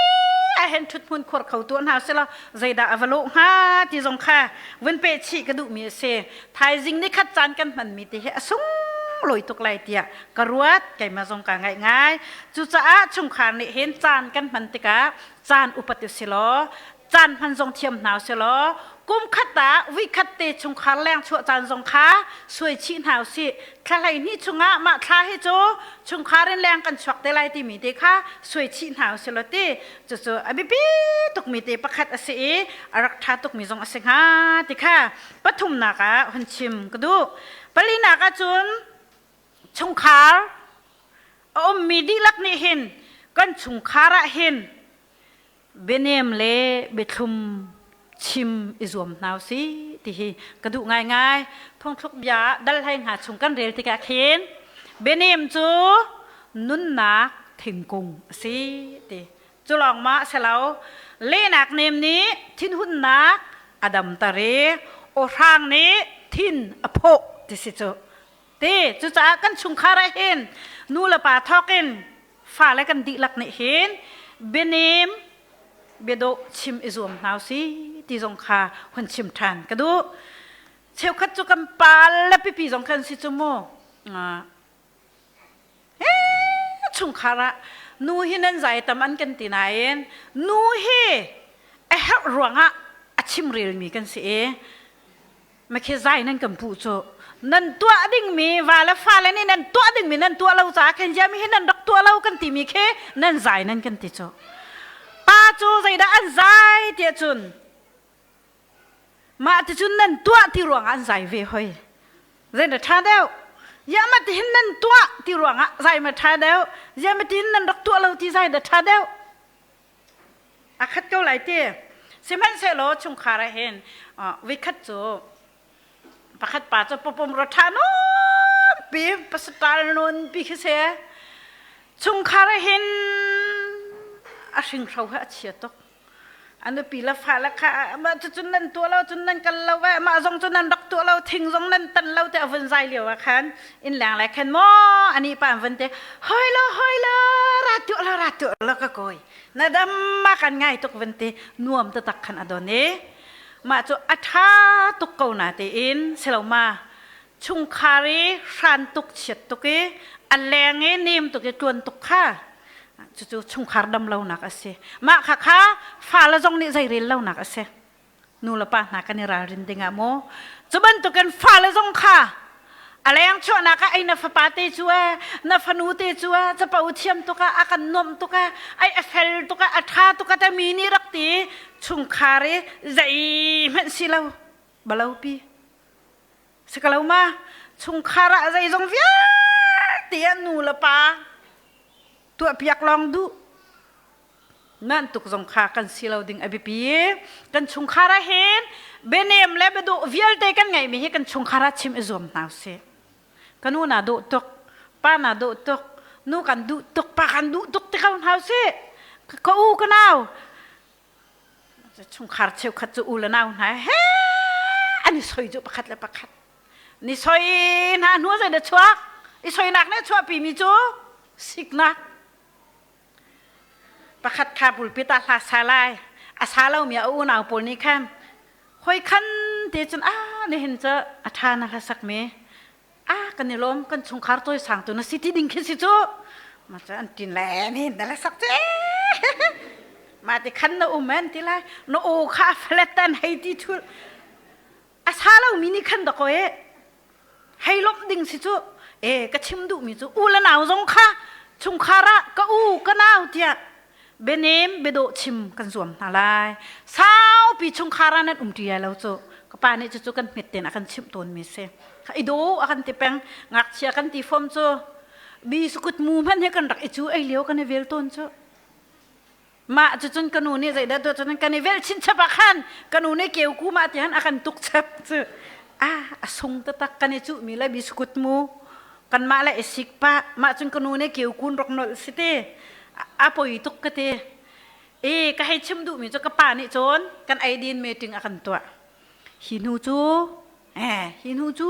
ah hin ṭhut hmun khuar kho tuah hna usih law zeidah a va lawh hnga ti zong kha vun peh chih ka duhmi a si. Thaizing ni khat caan kan hmanmi te hi a sunglawi tuk lai tiah ka ruat. Keimah zong kaa ngaih ngai. Cucaah chungkhar nih hin caan kan hman tikah caan upat usih law caan hman zong thiam hna usih law kum khat ah vui khat te chungkhar leng chuah caan zong kha suai chih hna usih. Thla 12 chungah mah thla hi cu chungkhar in leng kan chuak te lai timi te kha suai chih hna usih law ti cucu a biapi tukmi te pakhat a si i a rak ṭha tukmi zong a si hnga ti kha pathumnak ah hun chim ka duh. Palinak ah cun chungkhar a ummi dihlak nih hin kan chungkhar ah hin bianem le biathlum chim i zuam hna usih ti hi ka duh ngaingai. Phungthluk bia dal hlei hna chung kan rel tikah khin bianem cu nunnak thingkung a si ti. Cu lawng ma a si lo. Lehnak nem nih thinhunnak a damter i awhrang nih thin a phawh ti si cu. Ti cucaah kan chungkhar ah hin nu le pa thawk in fale kan dihlak nih hin bianem biadawh chim i zuam hna usih ti zong kha hun chim ṭhan ka duh. Cheukhat cu kan pa le pipi zong khan si cu mu. Chungkhar ah nu hi nan zai tam an kan ti nain nu hi a herh ruangah a chimrelmi kan si i makhi zai nan kan puh cu nan tuah dingmi va le fale nih nan tuah dingmi nan tuah lo caah khin ziami hi nan rak tuah lo kan timi khi nan zai nan kan ti cu. Pa cu zeidah an zai tiah cun Mah ticun nan tuah ti ruangah an zai ve hoi. Zei na ṭha deuh? Ziah mah tihin nan tuah ti ruangah zai ma ṭha deuh? Ziah mah tihin nan rak tuah lo ti zai dah ṭha deuh? A khat ko lai ti. Sihmanhsehlaw chungkhar ah hin vikhat cu Pakhat pa cu pawpawm ra ṭha nawn pi pasal nawn pi khi si. Chungkhar ah hin a hringhro he a chia tuk. A nupi le fale kha mah cucun nan tuah lo cun nan kal lo ve mah zong cu nan rak tuah lo thing zong nan tan lo te a vun zai lio ah khan inn leng le khan maw ani pa an vun te hoi lo hoi lo ra tuah lo ra tuah lo ka kawi na dam ma kan ngai tuk vun te nuam taktak khan a don i mah cu a ṭha tuk ko na tiin silo ma chungkhar i hran tuk chiat tuk i a leng i nem tuk i ṭuan tuk kha cucu chungkhar dam lonak a si. Mah kha kha fale zong nih zeirel lonak a si. Nu le pa hna kan i ralrin dingah maw cu bantukin fale zong kha a leng chuahnak ah ei na fapa te cu e na fanu te cu e capo thiam tuk ah a kan nuamh tuk ah ai a fel tuk ah a ṭha tuk ah te mi nih rak ti chungkhar i zeihmanh si lo balopi si ko lo ma? Chungkhar ah zeizong vialte ah nu le pa tuahpiak lawng duh. Nan tuk zong kha kan si lo ding a biapi. Kan chungkhar ah hin bianem le biaduh vialte kan ngeihmi hi kan chungkhar ah chim i zuam hna usih. Ka nu na duh tuk, pa na duh tuk, nu kan duh tuk, pa kan duh tuk ti ko hna usih. Ka u ka nau chungkhar cheukhat cu u le nau hna he an i soi cu pakhat le pakhat ni soi hna hnu zei da chuak i soinak nih chuahpi mi cu siknak pakhat kha pulpit ah hla sa lai a sa lomi a unau pawl nih khan hoi khan te cun a nihin cu a ṭha na hla sak mi a kan i lawm kan chungkhar cawisang tu na si ti ding khi si cu ma cu an tin le nihin na la sak cu ma ti khan na um an ti lai na aw kha a flat an hei ti thul a sa lomi nih khan dakaw e hei lawmh ding si cu e ka chim duhmi cu u le nau zong kha chungkhar ah ka u ka nau tiah bianem biadawh chim kan zuam hna lai. Saupi chungkhar ah nan um ṭi lai lo cu ka pa nih cucu kan hmet ten a kan chimh tawnmi si. I daw a kan ti peng ngakchia kan ti fom cu bi sukut mu hmanh he kan rak i cu ei lio kan i vel tawn cu. Mah cucun ka nu nih zeidah tuah cun kan i vel chinchap ah khan ka nu nih keu ku mah ti han a kan tuk chap cu ah a sung taktak kan i cuhmi le biskut mu kanmah le i sik pah mah cun ka nu nih keu kun rok nolh si ti a poi tuk ka ti e ka hei chim duhmi cu ka pa nih cun kan eidin meeting a kan tuah hi hnu cu eh hi hnu cu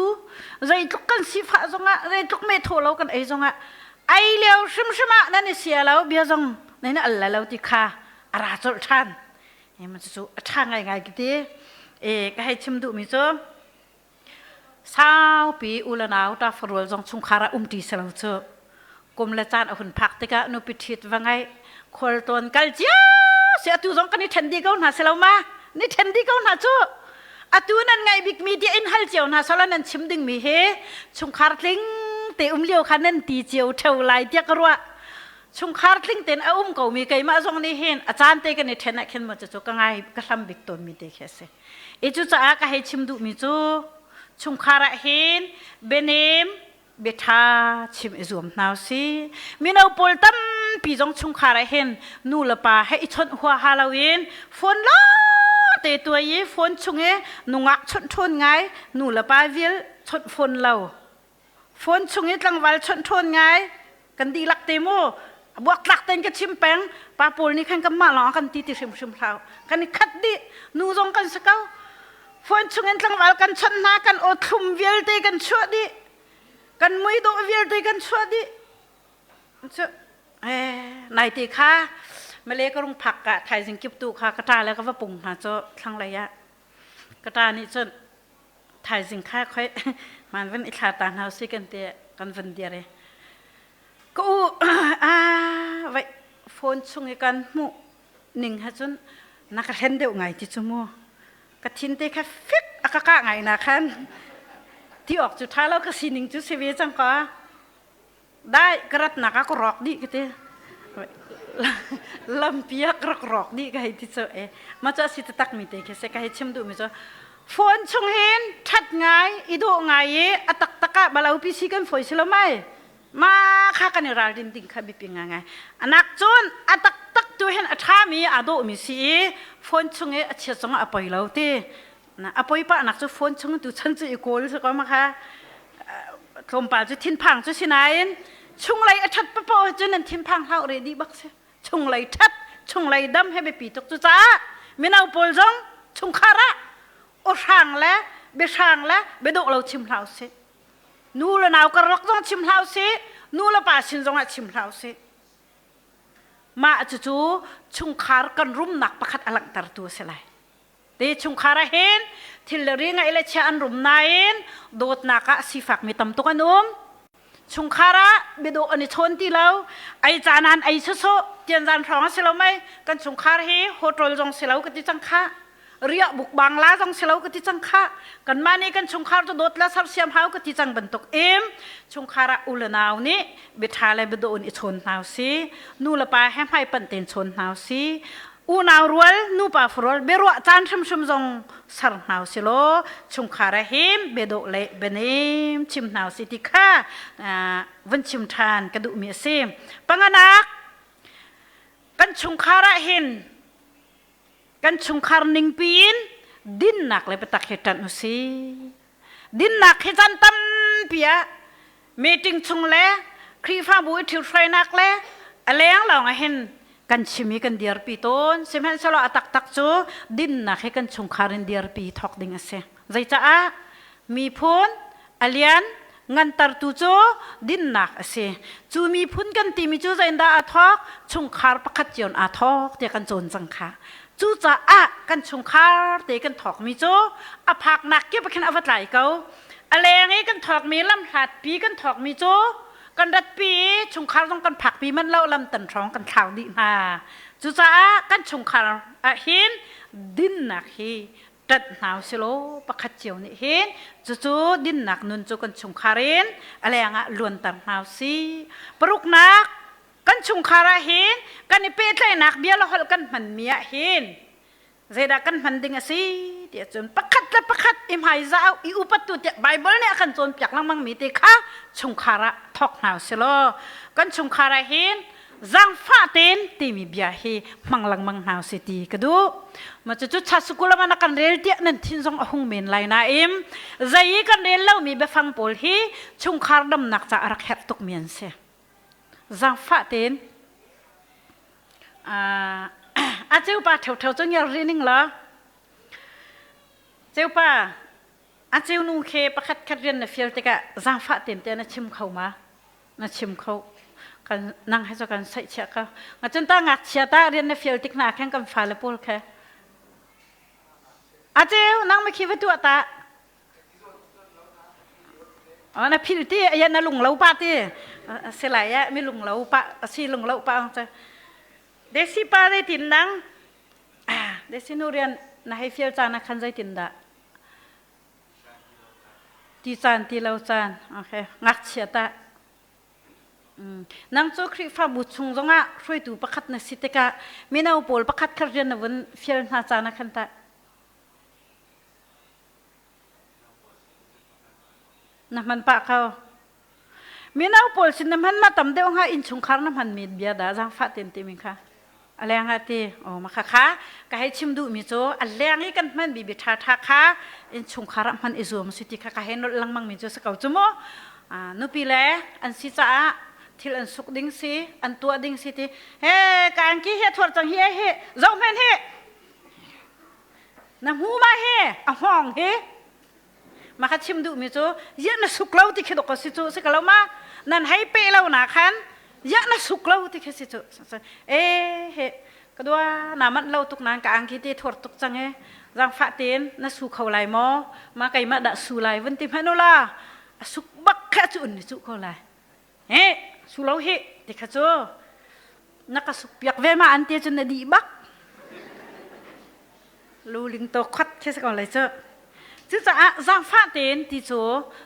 zeitluk kan sifah zongah zeitluk me thaw lo kan ei zongah ei lio hrimhrim ah nan i sia lo bia zong nan al la lo ti kha a ra colh ṭhan e ma cu a ṭha ngai ngai ki ti e ka hei chim duhmi cu saupi u le nau ta farual zong chungkhar ah umṭi si lo cu kum le caan a hun phak tikah nupi ṭhit va ngai khual tawn kal cio si atu zong kan i ṭhen dih ko hna si lo ma ni ṭhen dih ko hna cu atu nan ngaih bikmi ti in hal cio hna sala nan chim dingmi hi chungkhar tling te um lio kha nan ti cio ṭheo lai tiah ka ruah chungkhar tling tein a um ko mi keimah zong nih hin a caan te kan i ṭhen ah khin maw cucu ka ngai ka hlam bik tawn mi te khi a si i cucaah ka hei chim duhmi cu chungkhar ah hin bianem biaṭha chim i zuam hna usih. Mino pawl tampi zong chungkhar ah hin nu le pa he i chawnh huaha loin phone lawng te tuai i phone chung i nungak chawnh ṭhawn ngai nu le pa vial chawnh phone lo. Phone chung i tlangval chawnh ṭhawn ngai kan dihlak te mu buaktlak tein ka chim peng pa pawl nih khan kanmah lawng kan ti ti hrimhrim hlah kan i khat dih nu zong kan si ko phone chungin tlangval kan chawnh hna kan aw thlum vialte kan chuah dih kan mui dawh vialte kan chuah dih cu eh naite kha male ka rung phak ka thaizing kip tu kha ka ṭa le ka va pung hna cu thlanglei ah ka ṭa nih cun thaizing kha khoi man van i thla ta hna si kan te kan van dir i ka u ah vai phone chung i kan hmuh ning ha cun na ka hlen deuh ngai ti cu mu ka thin te kha fik a ka kah ngai na khan ti awk cu tha lo ka sining cu si ve cang ka dai ka ratnak ah ka rawk dih ka ti lampi ah ka rak rawk dih ka hei ti cu e ma cu a si taktak mi te khi si ka hei chim duh mi cu phone chung hin that ngai i dawh ngai i a taktak ah balo pi si kan foi si lo mai ma kha kan i ralrin ding kha biapi ngai ngai anak cun a taktak tu hin a ṭha mi a dawh mi si i phone chung i a chiat zong ah a poi lo ti. Na a poipa nak cu phone chung tu chan cu i kawl si ko ma kha tlawmpal cu thinphang cu sinain chunglei a ṭhat papoh cun nan thinphang hlau re dih bak si. Chunglei ṭhat, chunglei dam he biapi tuk cu caah mino pawl zong chungkhar ah awhrang le biahrang le biadawh lo chim hlah usih. Nu le nau karlak zong chim hlah usih, nu le pa sin zongah chim hlah usih. Mah cucu chungkhar kan rumnak pakhat a langhtertu a si lai. Te chungkhar ah hin thil le ri ngaih le chia an rum nain dawtnak ah sifakmi tam tuk an um. Chungkhar ah biadawh an i chawn ti lo. Ei caan an ei sawsawh tian zan hrawng a si lo mei. Kan chungkhar hi hotel zong si lo ka ti cang khah. Riah buk bangla zong si lo ka ti cang khah. Kanmah nih kan chungkhar cu dawt le sersiam hau ka ti cang bantuk im chungkhar ah u le nau nih biaṭha le biadawh in i chawn hna usih. Nu le pa he hmaipanh tein chawn hna usih. Unau rual nupa farual biaruah caan hrimhrim zong ser hna usih law chungkhar ah hin biadawh le bianem chim hna usih ti kha vun chim ṭhan ka duhmi a si. Panganak kan chungkhar ah hin kan chungkhar ningpi in dinnak le biatak hi ṭanh usih. Dinnak hi caan tampi ah meeting chung le Khrihfabu i ṭhithruainak le a leng lawng ah hin kan chim i kan dirpi tawn. Sihmanhsehlaw a taktak cu dinnak hi kan chungkhar in dirpi thawk ding a si. Zeicaah miphun a lian ngantertu cu dinnak a si. Cu miphun kan timi cu zeitindah aa thawk? Chungkhar pakhat cio in aa thawk tiah kan cawn cang kha. Cucaah kan chungkhar te kan thawkmi cu a phaknak kip ah khin a va tlai ko. A leng i kan thawkmi lamhlatpi kan thawkmi cu kan ratpi i chungkhar zong kan phakpi manh lo lam tan hrawng kan thlau dih hna. Cucaah kan chungkhar ah hin dinnak hi ṭanh hna usilaw pakhat cio nih hin cucu dinnak nun cu kan chungkhar in a leng ah luanter hna usih. Paruknak kan chungkhar ah hin kan i pehtlaihnak bia le holh kan hmanmi ah hin zeidah kan hman ding a si ti ahcun pakhat le pakhat i hmaizah i upat tu tiah Bible nih a kan cawnpiak lengmang mi te kha chungkhar ah thawk hna usilaw kan chungkhar ah hin zaangfah tein timi bia hi hmang lengmang hna usih ti ka duh. Ma cucu chasukul ah kan rel tiah nan thin zong a hung men lai nain zei i kan rel lomi biafang pawl hi chungkhar damnak ca a rak herh tukmi an si. Zaangfah tein a ceupa ṭheuṭheu cu ngiar rih ning law ceupa a ceunu khi pakhat khat rian na fial tikah zaangfah tein te na chim kho ma? Na chim kho. Kan nang he cu kan saihchiah ko. Nga cun ta ngakchia ta rian na fial tik hna khan kan fale pawl khe. A ceu nang ma khi va tuah ta. Na phil ti ya na lung lo pa ti. Si lai ya mi lung lo pa si lung lo pa ang Desi pa dei tin nang. Desi nu rian na hei fial caan ah khan zeitin dah? Ti caan ti lo caan. Okay. Ngakchia tah. Nang cu Khrihfabu chung zongah hruaitu pakhat na si tikah mino pawl pakhat khat rian na vun fial hna caan ah khan tah. Na hman pah ko. Mino pawl sin na hman ma tam deuh hnga innchungkhar na hmanmi bia dah zaangfah ten timi kha. A leng ah ti o ma kha kha ka hei chim duhmi cu a leng i kan hmanmi bia ṭha ṭha kha innchungkhar ah hman i zuam si ti kha ka hei nolh lengmang mi cu si ko cu mu. Nupi le an si caah thil an suk ding si an tuah ding si ti he ka angki hi a thuar cang hi hi zoh hmen hi na hmu ma hi a hngawng hi ma kha chim duhmi cu ziah na suk lo ti khi dok si cu si ka lo ma nan hei pe lo na khan ziah na suk lo ti khi si cu e he ka dua na manh lo tuk nan ka angki te thor tuk cang e zangfah ten na su kho lai maw ma keimah dah su lai vun ti hmanh ula a suk bak kha cu un ni cu ko lai he su lo hi ti kha cu na ka suk piak ve ma an te cun na dih bak Luling to khat khi si ko lai cu. Cucaah zaangfah tein ti cu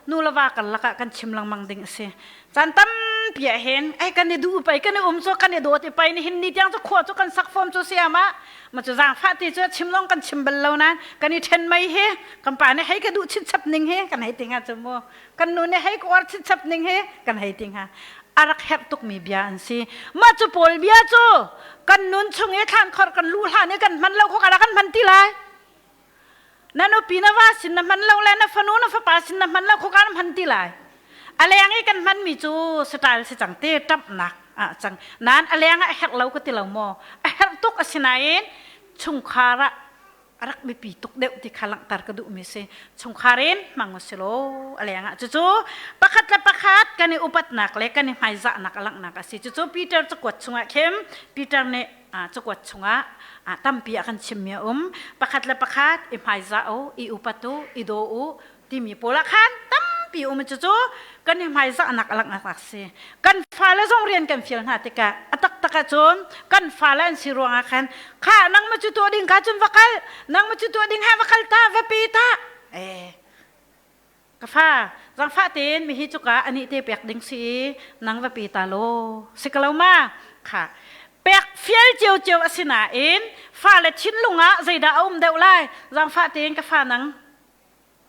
nu le va karlak ah kan chim lengmang ding a si. Caan tampi ah hin ai kan i duh pei kan i um cu kan i dawt i pei nihin ni tiang cu khua cu kan sak fom cu siam ah ma cu zaangfah ti cu chim zong kan chim bal lo nain kan i ṭhen mei hi kan pa nih hei ka duh chinchap ning hi kan hei ti hnga cu mu kan nu nih hei ka uar chinchap ning hi kan hei ti hnga a rak herh tukmi bia an si mah cu pawl bia cu kan nun chung i thlan khor kan luh hlan i kan hman lo kho kan hman ti lai. Na nupi na va sin na hman lo le na fanu na fapa sin na hman lo khoka na hman ti lai. A leng i kan hmanmi cu style si cang te ṭamhnak ah cang. Nain a leng ah a herh lo ka ti lo maw? A herh tuk asinain chungkhar ah a rak biapi tuk deuh ti kha langhter ka duhmi si. Chungkhar in hmang u si law a leng ah cucu pakhat le pakhat kan i upatnak le kan i hmaizahnak a langhnak a si. Cucu Peter cakuat chungah khin Peter nih cakuat chungah tampi a kan chimmi a um. Pakhat le pakhat i hmaizah u, i upat u, i daw u timi pawl ah khan tampi um cucu kan i hmaizahnak a langhnak si. Kan fale zong rian kan fial hna tikah a taktak ahcun kan fale an si ruangah khan kha nang ma cu tuah ding ka cun va kal nang ma cu tuah ding ha va kal ta va pe ta eh Ka fa, zaangfah tein mihi cuka anih te pek ding si i nang va pe ta law. Si ka lo ma? Kha. Pek fial ciocio a si nain fale thinlung ah zeidah a um deuh lai? Zaangfah tein ka fa nang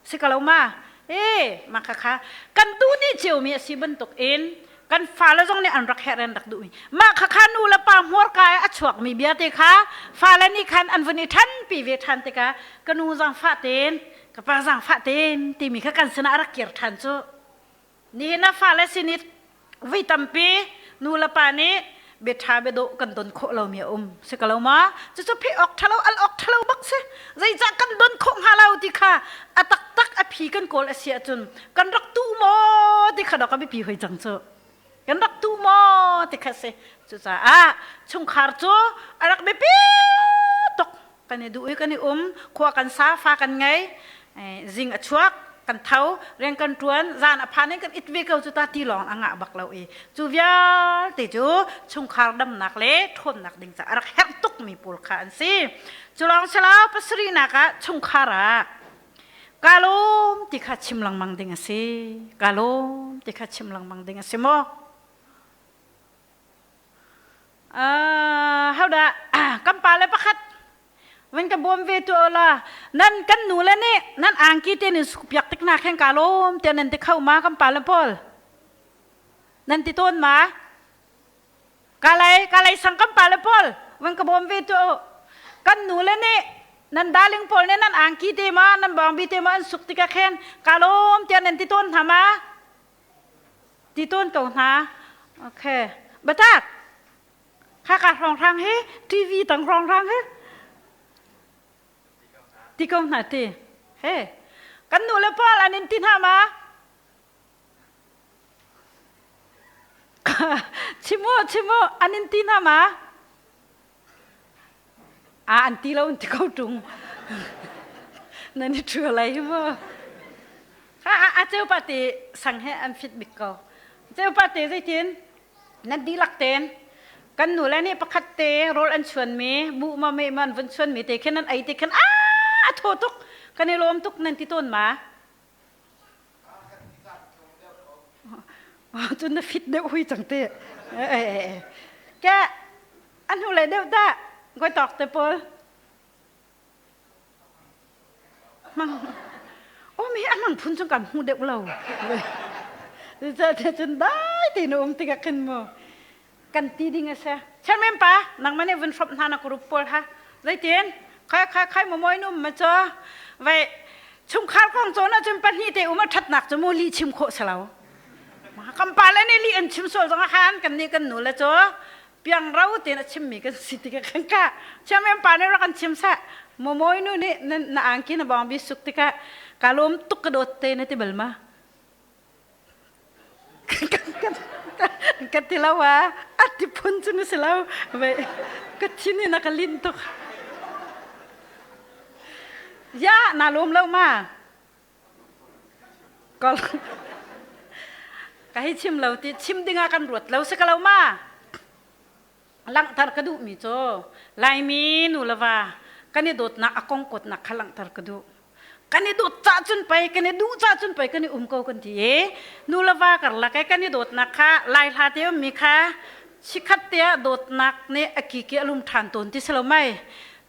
si ka lo ma? E, mah kha kha kan duh dih ciomi a si bantuk in kan fale zong nih an rak herh an rak duhmi mah kha kha nu le pa hmurka i a chuakmi bia te kha fale nih khan an vun i ṭhanpi ve ṭhan tikah ka nu zaangfah tein ka pa zaangfah tein timi kha kan sinah a rak kir ṭhan cu. Nihin ah fale sin i vui tampi nu le pa nih bia ṭha bia dawh kan don khawh lomi a um si ko lo ma? Cucu pheh awk ṭhalo al awk ṭhalo bak si. Zeicah kan don khawh hnga lo ti kha a taktak a phi kan kawl a si ahcun kan rak tuh maw ti kha dok a biapi hoi cang cu. Kan rak tuh maw ti kha si. Cucaah chungkhar cu a rak biapi tuk. Kan i duh i kan i um, khua kan sa, fa kan ngei, zing a chuak, kan tho, rian kan ṭuan, zan a phan in kan it ve ko cu ta ti lawng a ngah bak lo i cu vialte cu chungkhar damnak le ṭhawnnak ding caah a rak herh tukmi pawl kha an si. Cu lawng si lo, pasarihnak ah chungkhar ah kaa lawm ti kha chim lengmang ding a si. Kaa lawm ti kha chim lengmang ding a si maw? Hodah kan pa le pakhat van ka bawm ve tu la nan kan nu le nih nan angki te nin suk piak tik na khen ka lawm te nan ti kho ma kan pa le pawl nan ti tawn ma ka lei ka lei sang kan pa le pawl van ka bawm ve tu kan nu le nih nan darling pawl nih nan angki te ma nan bawngbi te ma an suk tikah khen ka lawm te nan ti tawn hna ma Ti tawn ko hna. Okay. Batak. Khaka hrong hrang hi TV tang hrong hrang hi. Ti ko hna ti. He. Kan nu le pawl an in ti hna ma? Chimo chimo an in ti hna ma? A an ti lo an ti ko ṭung. Nan i ṭhua lai hi mu. Kha a ceu pa te sang he an fit bik ko. Ceu pa te zeitin nan dihlak ten kan nu le nih pakhat te rawl an chuan mi bu ma me ma an vun chuan mi te khin an ei te khin a a thaw tuk kan i lawm tuk nan ti tawn ma. Cun na fit deuh hui cang te. Ke a hnu le deuh dah goi tawk te pawl mang om hi a mang phun chung kan hmu deuh lo cun dai ti na um tikah khin mu kan ti ding a si chairman pa nangmah nih vun hrawmh hna na group pawl ha zeitin khai khai khai mo moi num ma cho vai chungkhar kong cawn ahcun pahnih te um a ṭhatnak cu mu li chim khawh si lo kan pa le nih li an chim sual zong ah khan kan nih kan nu le cu piang ro tein a chimmi kan si tikah kan ka chairman pa nih rak kan chim seh mo moi nu nih na angki na bawng bi suk tikah ka lawm tuk ka dawt te na ti bal ma ka ti lo a a ti phun cu na si lo ve ka thin in a ka lin tuk ya na lawm lo ma Kol ka hei chim lo ti chim dingah kan ruat lo si ka lo ma langhter ka duhmi cu Laimi nu le va kan i dawtnak a kong kawtnak kha langhter ka duh. Kan i dawt cah cun pei kan i duh cah cun pei kan i um ko kan ti i nu le va karlak i kan i dawtnak kha Lai hla te ummi kha chikhat te ah dawtnak nih a kiki a lum ṭhan tawn ti si lo mei.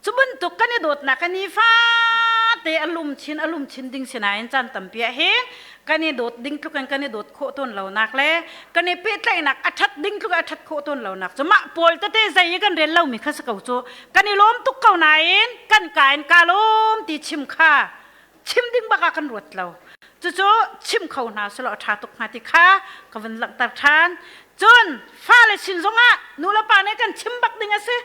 Cu bantuk kan i dawtnak a nifate a lum chin a lum chin ding sinain caan tampi ah hin kan i dawt ding tluk in kan i dawt khawh tawn lonak le kan i pehtlaihnak a ṭhat ding tluk a ṭhat khawh tawn lonak cu mah pawl tete zei i kan rel lomi kha si ko cu kan i lawm tuk ko nain kan ka in ka lawm ti chim kha. Chim ding bak ah kan ruat lo. Cucu chim kho hna selaw a ṭha tuk hnga ti kha ka vun langhter ṭhan. Cun fale sin zongah nulepa nih kan chim bak ding a si.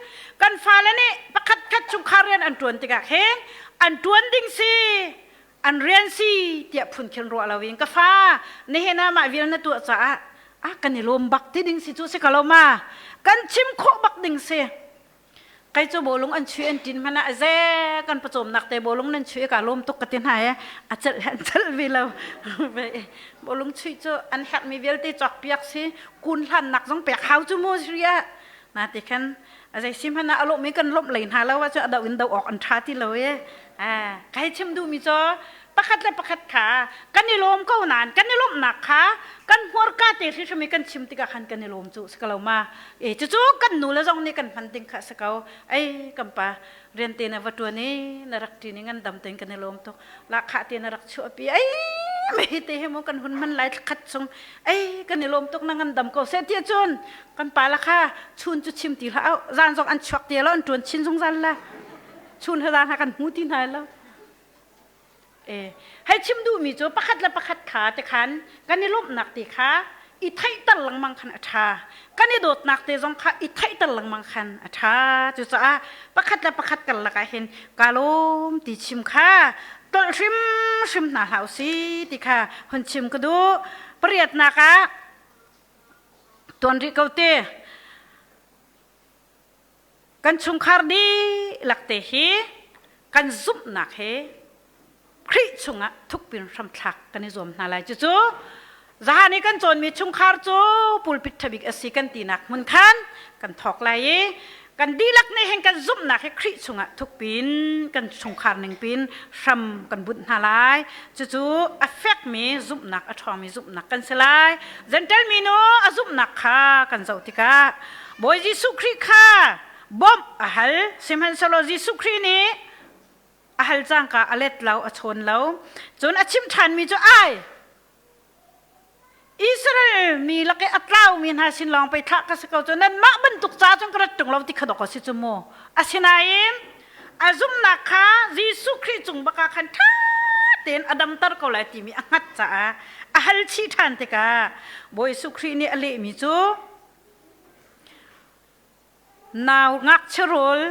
Kan fale nih pakhat khat chungkhar rian an ṭuan tikah khin an ṭuan ding si an rian si tiah phun khin ruah loin ka fa nihin ah mah vial na tuah caah ah kan i lawm bak ti ding si cu si ko lo ma kan chim khawh bak ding si. Kai cu bawlung an chui an ṭin hmanh ah ze kan pawcawmnak te bawlung nan chui ka lawm tuk ka ti hna i a celh an celh ve lo. Bawlung chuih cu an herhmi vialte cawk piak si kun hlannak zong pek hau cu mu ria na ti khan a zei si hmanh ah a lawmh i kan lawmh lei hna lo ah cu a do in do awk an ṭha ti lo i kai chim duhmi cu pakhat le pakhat kha kan i lawm ko nain kan i lawmhnak kha kan hmurka te hrimhrim i kan chim tikah khan kan i lawm cu si ko lo ma? E cucu kan nu le zong nih kan hman ding kha si ko. Ei kan pa rian te na va ṭuan i na rak ṭin i ngandam tein kan i lawm tuk. Lahkhah te na rak chuahpi ei mei te he mu kan hun man lai khat chung ei kan i lawm tuk na ngandam ko seh tiah cun kan pa la kha chun cu chim ti hlah zan zong an chuak ti lo an ṭuan chin zungzal la chun he zan ha kan hmu ti hna lo. E, hei chim duhmi cu pakhat le pakhat kha te khan kan i lawmhnak te kha i theihter lengmang khan a ṭha. Kan i dawtnak te zong kha i theihter lengmang khan a ṭha. Cucaah pakhat le pakhat karlak ah hin kaa lawm ti chim kha tolh hrimhrim hna hlah usih ti kha hun chim ka duh. Pariatnak ah tuan rih ko te. Kan chungkhar dihlak te hi kan zumhnak he Khrih chungah thukpin hramthlak kan i zuam hna lai. Cucu zahan i kan cawnmi chungkhar cu pulpit ṭhabik a si kan tinak hmun khan kan thawk lai i kan dihlak nih hin kan zumhnak hi Khrih chungah thukpin kan chungkhar ningpin hram kan bunh hna lai. Cucu a fekmi zumhnak, a ṭhawngmi zumhnak kan si lai. Gentle minu a zumhnak kha kan zoh tikah Bawi Jesuh Khrih kha bawmh a hal. Sihmanhsehlaw Jesuh Khrih nih a hal cangka a let lo, a chawn lo. Cun a chim ṭhanmi cu ai Israel mi lak i a tlaumi hna sin lawng pei thlah ka si ko cu nanmah bantuk ca cun ka rat ṭung lo ti kha dawk a si cu mu. Asinain a zumhnak kha Jesuh Khrih cung bak ah khan ṭha tein a damter ko lai timi a hngat caah a hal chih ṭhan tikah Bawi Jesuh Khrih nih a lehmi cu Nau ngakchia rawl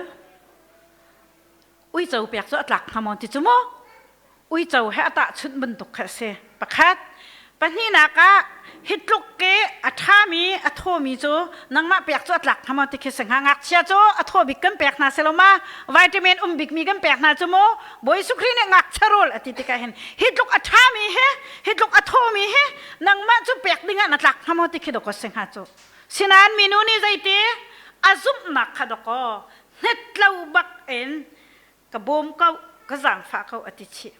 uico pek cu a tlak hnga maw ti cu maw? Uico he a tahchunh bantuk kha a si. Pakhat. Pahnihnak ah hi tluk ke a ṭhami a thawmi cu nangmah pek cu a tlak hnga maw ti khi si hnga. Ngakchia cu a thaw bik kan pek hna silo ma? Vitamin um bikmi kan pek hna cu mu? Bawi Jesuh Khrih nih ngakchia rawl a ti tikah hin hi tluk a ṭhami he hi tluk a thawmi he nangmah cu pek dingah na tlak hnga maw ti khi dawk a si hnga cu. Sinain minu nih zeiti a zumhnak kha dawkaw hnetlo bak in ka bawm ko, ka zaangfah ko a ti chih.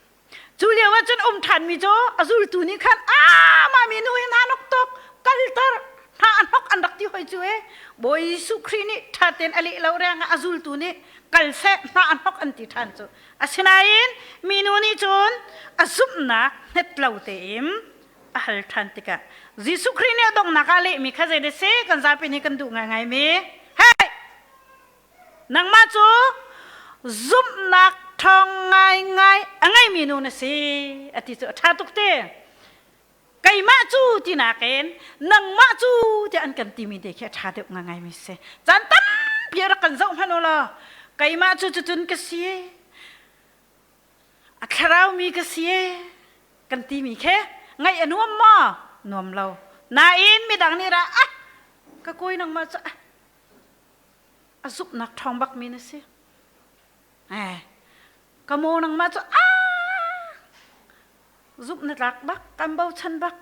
Cu lio ah cun um ṭhanmi cu a zultu nih khan aa mah minu hi hna nok tuk kalter hna a hnok an rak ti hoi cu e Bawi Jesuh Khrih nih ṭha tein a leh lo rengah a zultu nih kal seh hna a hnok an ti ṭhan cu. Asinain minu nih cun a zumhnak hnetlo tein a hal ṭhan tikah Jesuh Khrih nih a donghnak ah lehmi kha zei si kan zapi nih kan duh ngaingaimi hei nangmah cu zumhnak ṭhawng ngaingai a ngeimi nu na si a ti cu a ṭha tuk te keimah cu ti nakin nangmah cu tiah an kan timi te khi a ṭha deuh ngaingaimi si caan tampi rak kan zoh hmanh u law keimah cu cucun ka si a thlarau mi ka si e kan timi khe ngaih a nuam maw? Nuam lo. Nain midang nih ra ah ka kawi nangmah cu ah a zuknak ṭhawng bak mi na si. Eh ka maw nangmah cu ah zumh na tlak bak kan bochan bak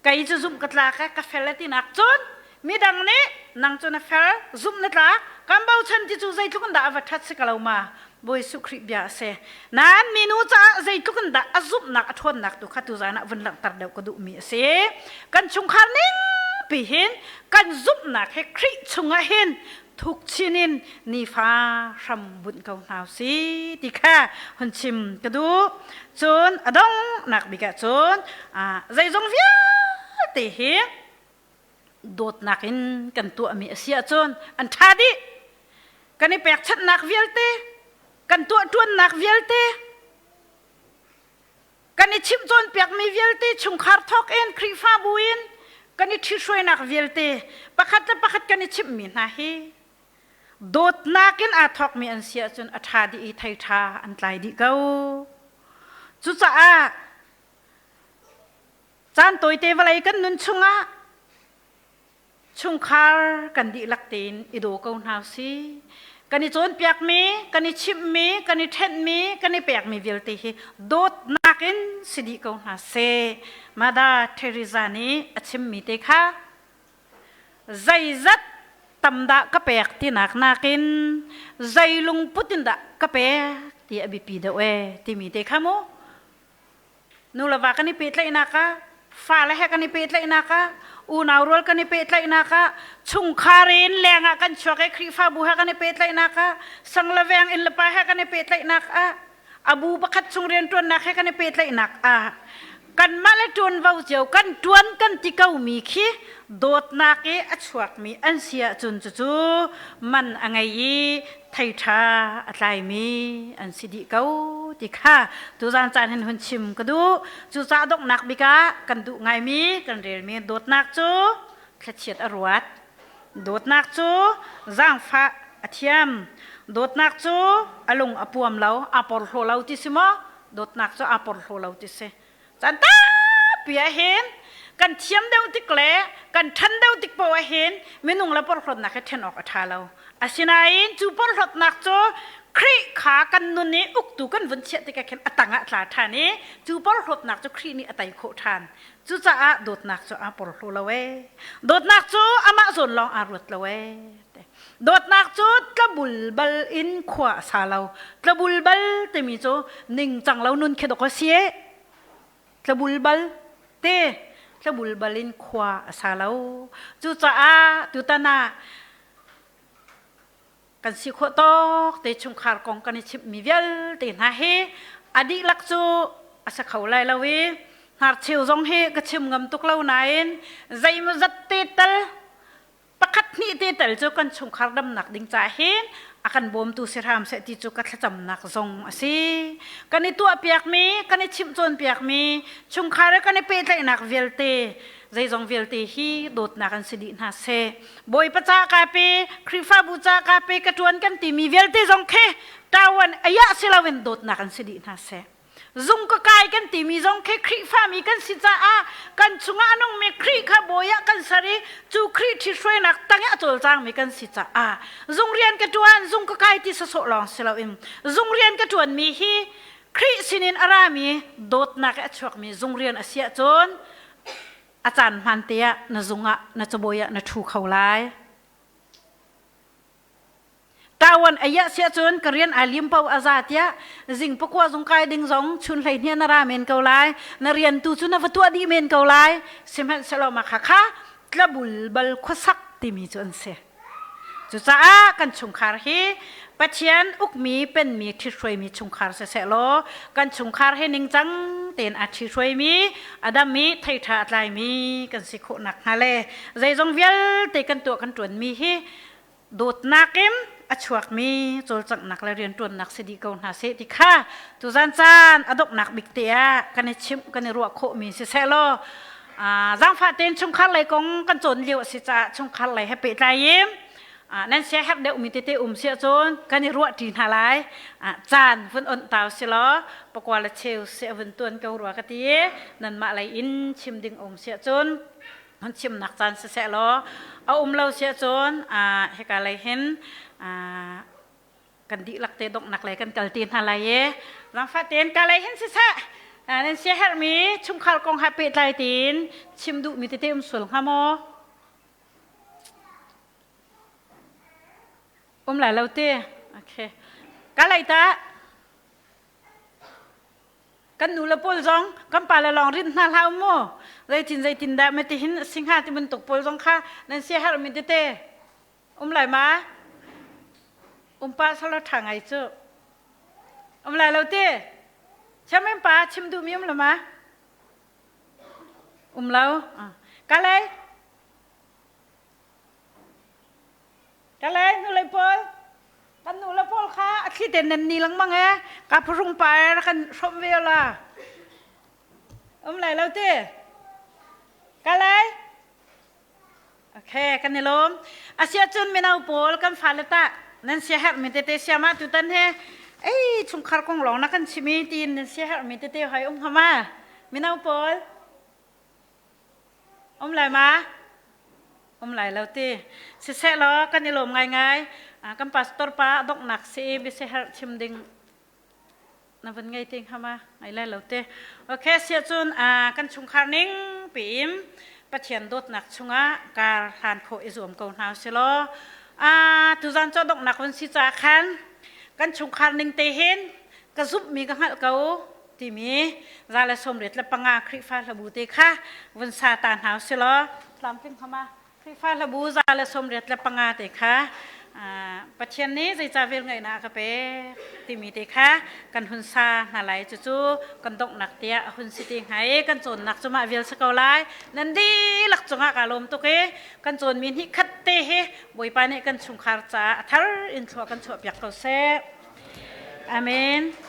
kei cu zumh ka tlak e ka fel e tinak cun midang nih nang cu na fel zumh na tlak kan bochan ti cu zeitluk in dah a va ṭhat si ka lo ma Bawi Jesuh Khrih bia a si nain minu caah zeitluk in dah a zumhnak a ṭhawnnak tu kha tuzan ah vun langhter deuh ka duhmi a si kan chungkhar ning pi hin kan zumhnak he Khrih chungah hin thuk chin in nifa hram bunh ko hna si ti kha hun chim ka duh. Cun a donghnak bik ah cun zeizong vialte hi dawtnak in kan tuahmi a si ahcun an ṭha dih. Kan i pekchanhnak vialte, kan tuahṭuannak vialte. Kan i chimh cawnpiakmi vialte chungkhar thawk in Khrihfabu in kan i ṭhihruainak vialte pakhat le pakhat kan i chimhmi hna hi dawtnak in aa thawkmi an si ahcun a ṭha dih i thei ṭha an tlai dih ko. Cucaah caan tawite vawlei kan nun chungah chungkhar kan dihlak tein i daw ko hna usih. Kan i cawnpiakmi, kan i chimhmi, kan i ṭhenhmi, kan i pekmi vialte hi dawtnak in si dih ko hna seh. Mother Teresa nih a chimmi te kha zeizat tam dah ka pek tinak nakin zei lungput in dah ka pek ti a biapi deuh e timi te kha mu Nu le va kan i pehtlaihnak ah, fale he kan i pehtlaihnak ah, unau rual kan i pehtlaihnak ah, chungkhar in leng ah kan chuak i Khrihfabu he kan i pehtlaihnak ah, sang le veng inn le pa he kan i pehtlaihnak ah, a bu pakhat chung rianṭuannak he kan i pehtlaihnak ah, kanmah le ṭuanvo cio kan ṭuan kan ti ko mi khi dawtnak i a chuakmi an si ahcun cucu man a ngei i thei ṭha a tlaimi an si dih ko ti kha tuzan caan hin hun chim ka duh. Cucaah donghnak bik ah kan duh ngaimi kan relmi dawtnak cu thlachiat a ruat, dawtnak cu zaangfah a thiam, dawtnak cu a lung a puam lo, aa porhlaw lo ti si maw? Dawtnak cu aa porhlaw lo ti si. Caan tampi ah hin kan thiam deuh tik le kan ṭhan deuh tik paoh ah hin minung le porhlawtnak hi ṭhen awk a ṭha lo. Asinain cu porhlawtnak cu Khrih kha kan nun i uktu kan vun chiah tikah khin a tang ah tla ṭhan i cu porhlawtnak cu Khrih nih a tei khawh ṭhan. Cucaah dawtnak cu aa porhlaw lo ee. Dawtnak cu amah zawn lawng aa ruat lo ee. Dawtnak cu tlabul bal in khua a sa lo. Tlabul bal timi cu ningcang lo nun khi dok a si e. Tlabul bal te tlabul bal in khua a sa lo. Cucaah tutan ah kan si khawh tawk te chungkhar kong kan i chimhmi vialte hna hi a dihlak cu a sa kho lai lo i hnarcheu zong hi ka chim ngam tuk lo nain zeimawzat te tal pakhat hnih te tal cu kan chungkhar damnak ding ca hin a kan bawmtu si hram seh ti cu ka thlacamnak zong a si. Kan i tuahpiakmi, kan i chimh cawnpiakmi, chungkhar i kan i pehtlaihnak vialte, zeizong vialte hi dawtnak an si dih hna seh. Bawipa ca ka pe, Khrihfabu ca ka pe, ka ṭuan kan timi vialte zong khi ṭawan ayah si loin dawtnak an si dih hna seh. Zung ka kai kan timi zong khi Khrihfami kan si caah kan chungah a nungmi Khrih kha bawi ah kan ser i cu Khrih ṭhithruainak tang i a cawlcangmi kan si caah zung rian ka ṭuan, zung ka kai ti sawsawh lawng si loin zung rian ka ṭuanmi hi Khrih sinin a rami dawtnak i a chuakmi zung rian a si ahcun a caan hmaan te ah na zung ah na cabawi ah na ṭhu kho lai. Tawan ayah sia cun ka rian ai lim po aza tiah zing pakua zung kai ding zong chun hlei hnia na ra men ko lai, na rian tu cu na va tuah dih men ko lai. Sihmanhsehlaw mah kha kha tlabul bal khuasak timi cu an si. Cucaah kan chungkhar hi Pathian ukmi penmi ṭhithruaimi chungkhar siseh law kan chungkhar hi ningcang tein a ṭhithruaimi a dam i thei ṭha a tlaimi kan si khawh nakhnga le zeizong vialte kan tuah kan ṭuanmi hi dawtnak in a chuakmi cawlcanghnak le rianṭuannak si dih ko hna seh ti kha tuzan caan a donghnak bik te ah kan i chimh kan i ruah khawhmi siseh law zaangfah tein chungkhar lei kong kan cawn lio a si caah chungkhar lei he pehtlai in nan sia herh deuhmi tete um si ahcun kan i ruah ṭi hna lai. Caan vun onh tau si law pakua le cheu si a vun tuan ko rua ka ti. Nanmah lei in chim ding um si ahcun hun chimnak caan siseh law a um lo si ahcun hika lei hin kan dihlak te donghnak lei kan kal te hna lai i zaangfah tein ka lei hin siseh nan siaherhmi chungkhar kong ha pehtlai tein chim duhmi tete um sual hnga maw? Um lai lo te. Okay. Ka lei ta Kan nu le pawl zong kan pa le lawng rinh hna hlah mu. Zeitin zeitin dah mati hin singha ti bantuk pawl zong kha nan sia herhmi tete um lai ma? Um pa salo ṭha ngai cu. Um lai lo te. Chairman pa chim duhmi um lo ma? Um lo. Ka lei. Ka le hnulei pawl kan nu le pawl kha a thli ten nan ni lengmang e ka phrung pa e kan hrawm ve la. Um lai lo ti? Ka lai? Okay, kan i lawm. Asia cun mino pawl kan fale tah nan siaherhmi tete siama tutan he ei chungkhar kong lawng na kan chimi tiin nan siaherhmi tete hoi um hama mino pawl um lai ma um lai lo ti siseh law kan i lawm ngaingai kan pastor pa donghnak si biasiherh chim ding na van ngei te hnga ma ngai lai lo te okay sia cun kan chungkhar ning piin Pathian dawtnak chungah kar hlan khawh i zuam ko hna si law tuzan cu donghnak van si ca khan kan chungkhar ning te hin ka zumhmi ka hngalh ko timi 185 Khrihfa hlabu te kha vun sa ta hna si law tlamtling khama Khrihfa hlabu 185 te kha Pathian nih zeicah velngeihnak a ka pek timi te kha kan hun sa hna lai. Cucu kan donghnak tiah a hun si ti hnga i kan cawnnak cu mah vial si ko lai. Nan dihlak cungah kaa lawm tuk i kan cawnmi hnih khat te hi Bawipa nih kan chungkhar caah a thar in thlua kan chuahpiak ko seh. Amen.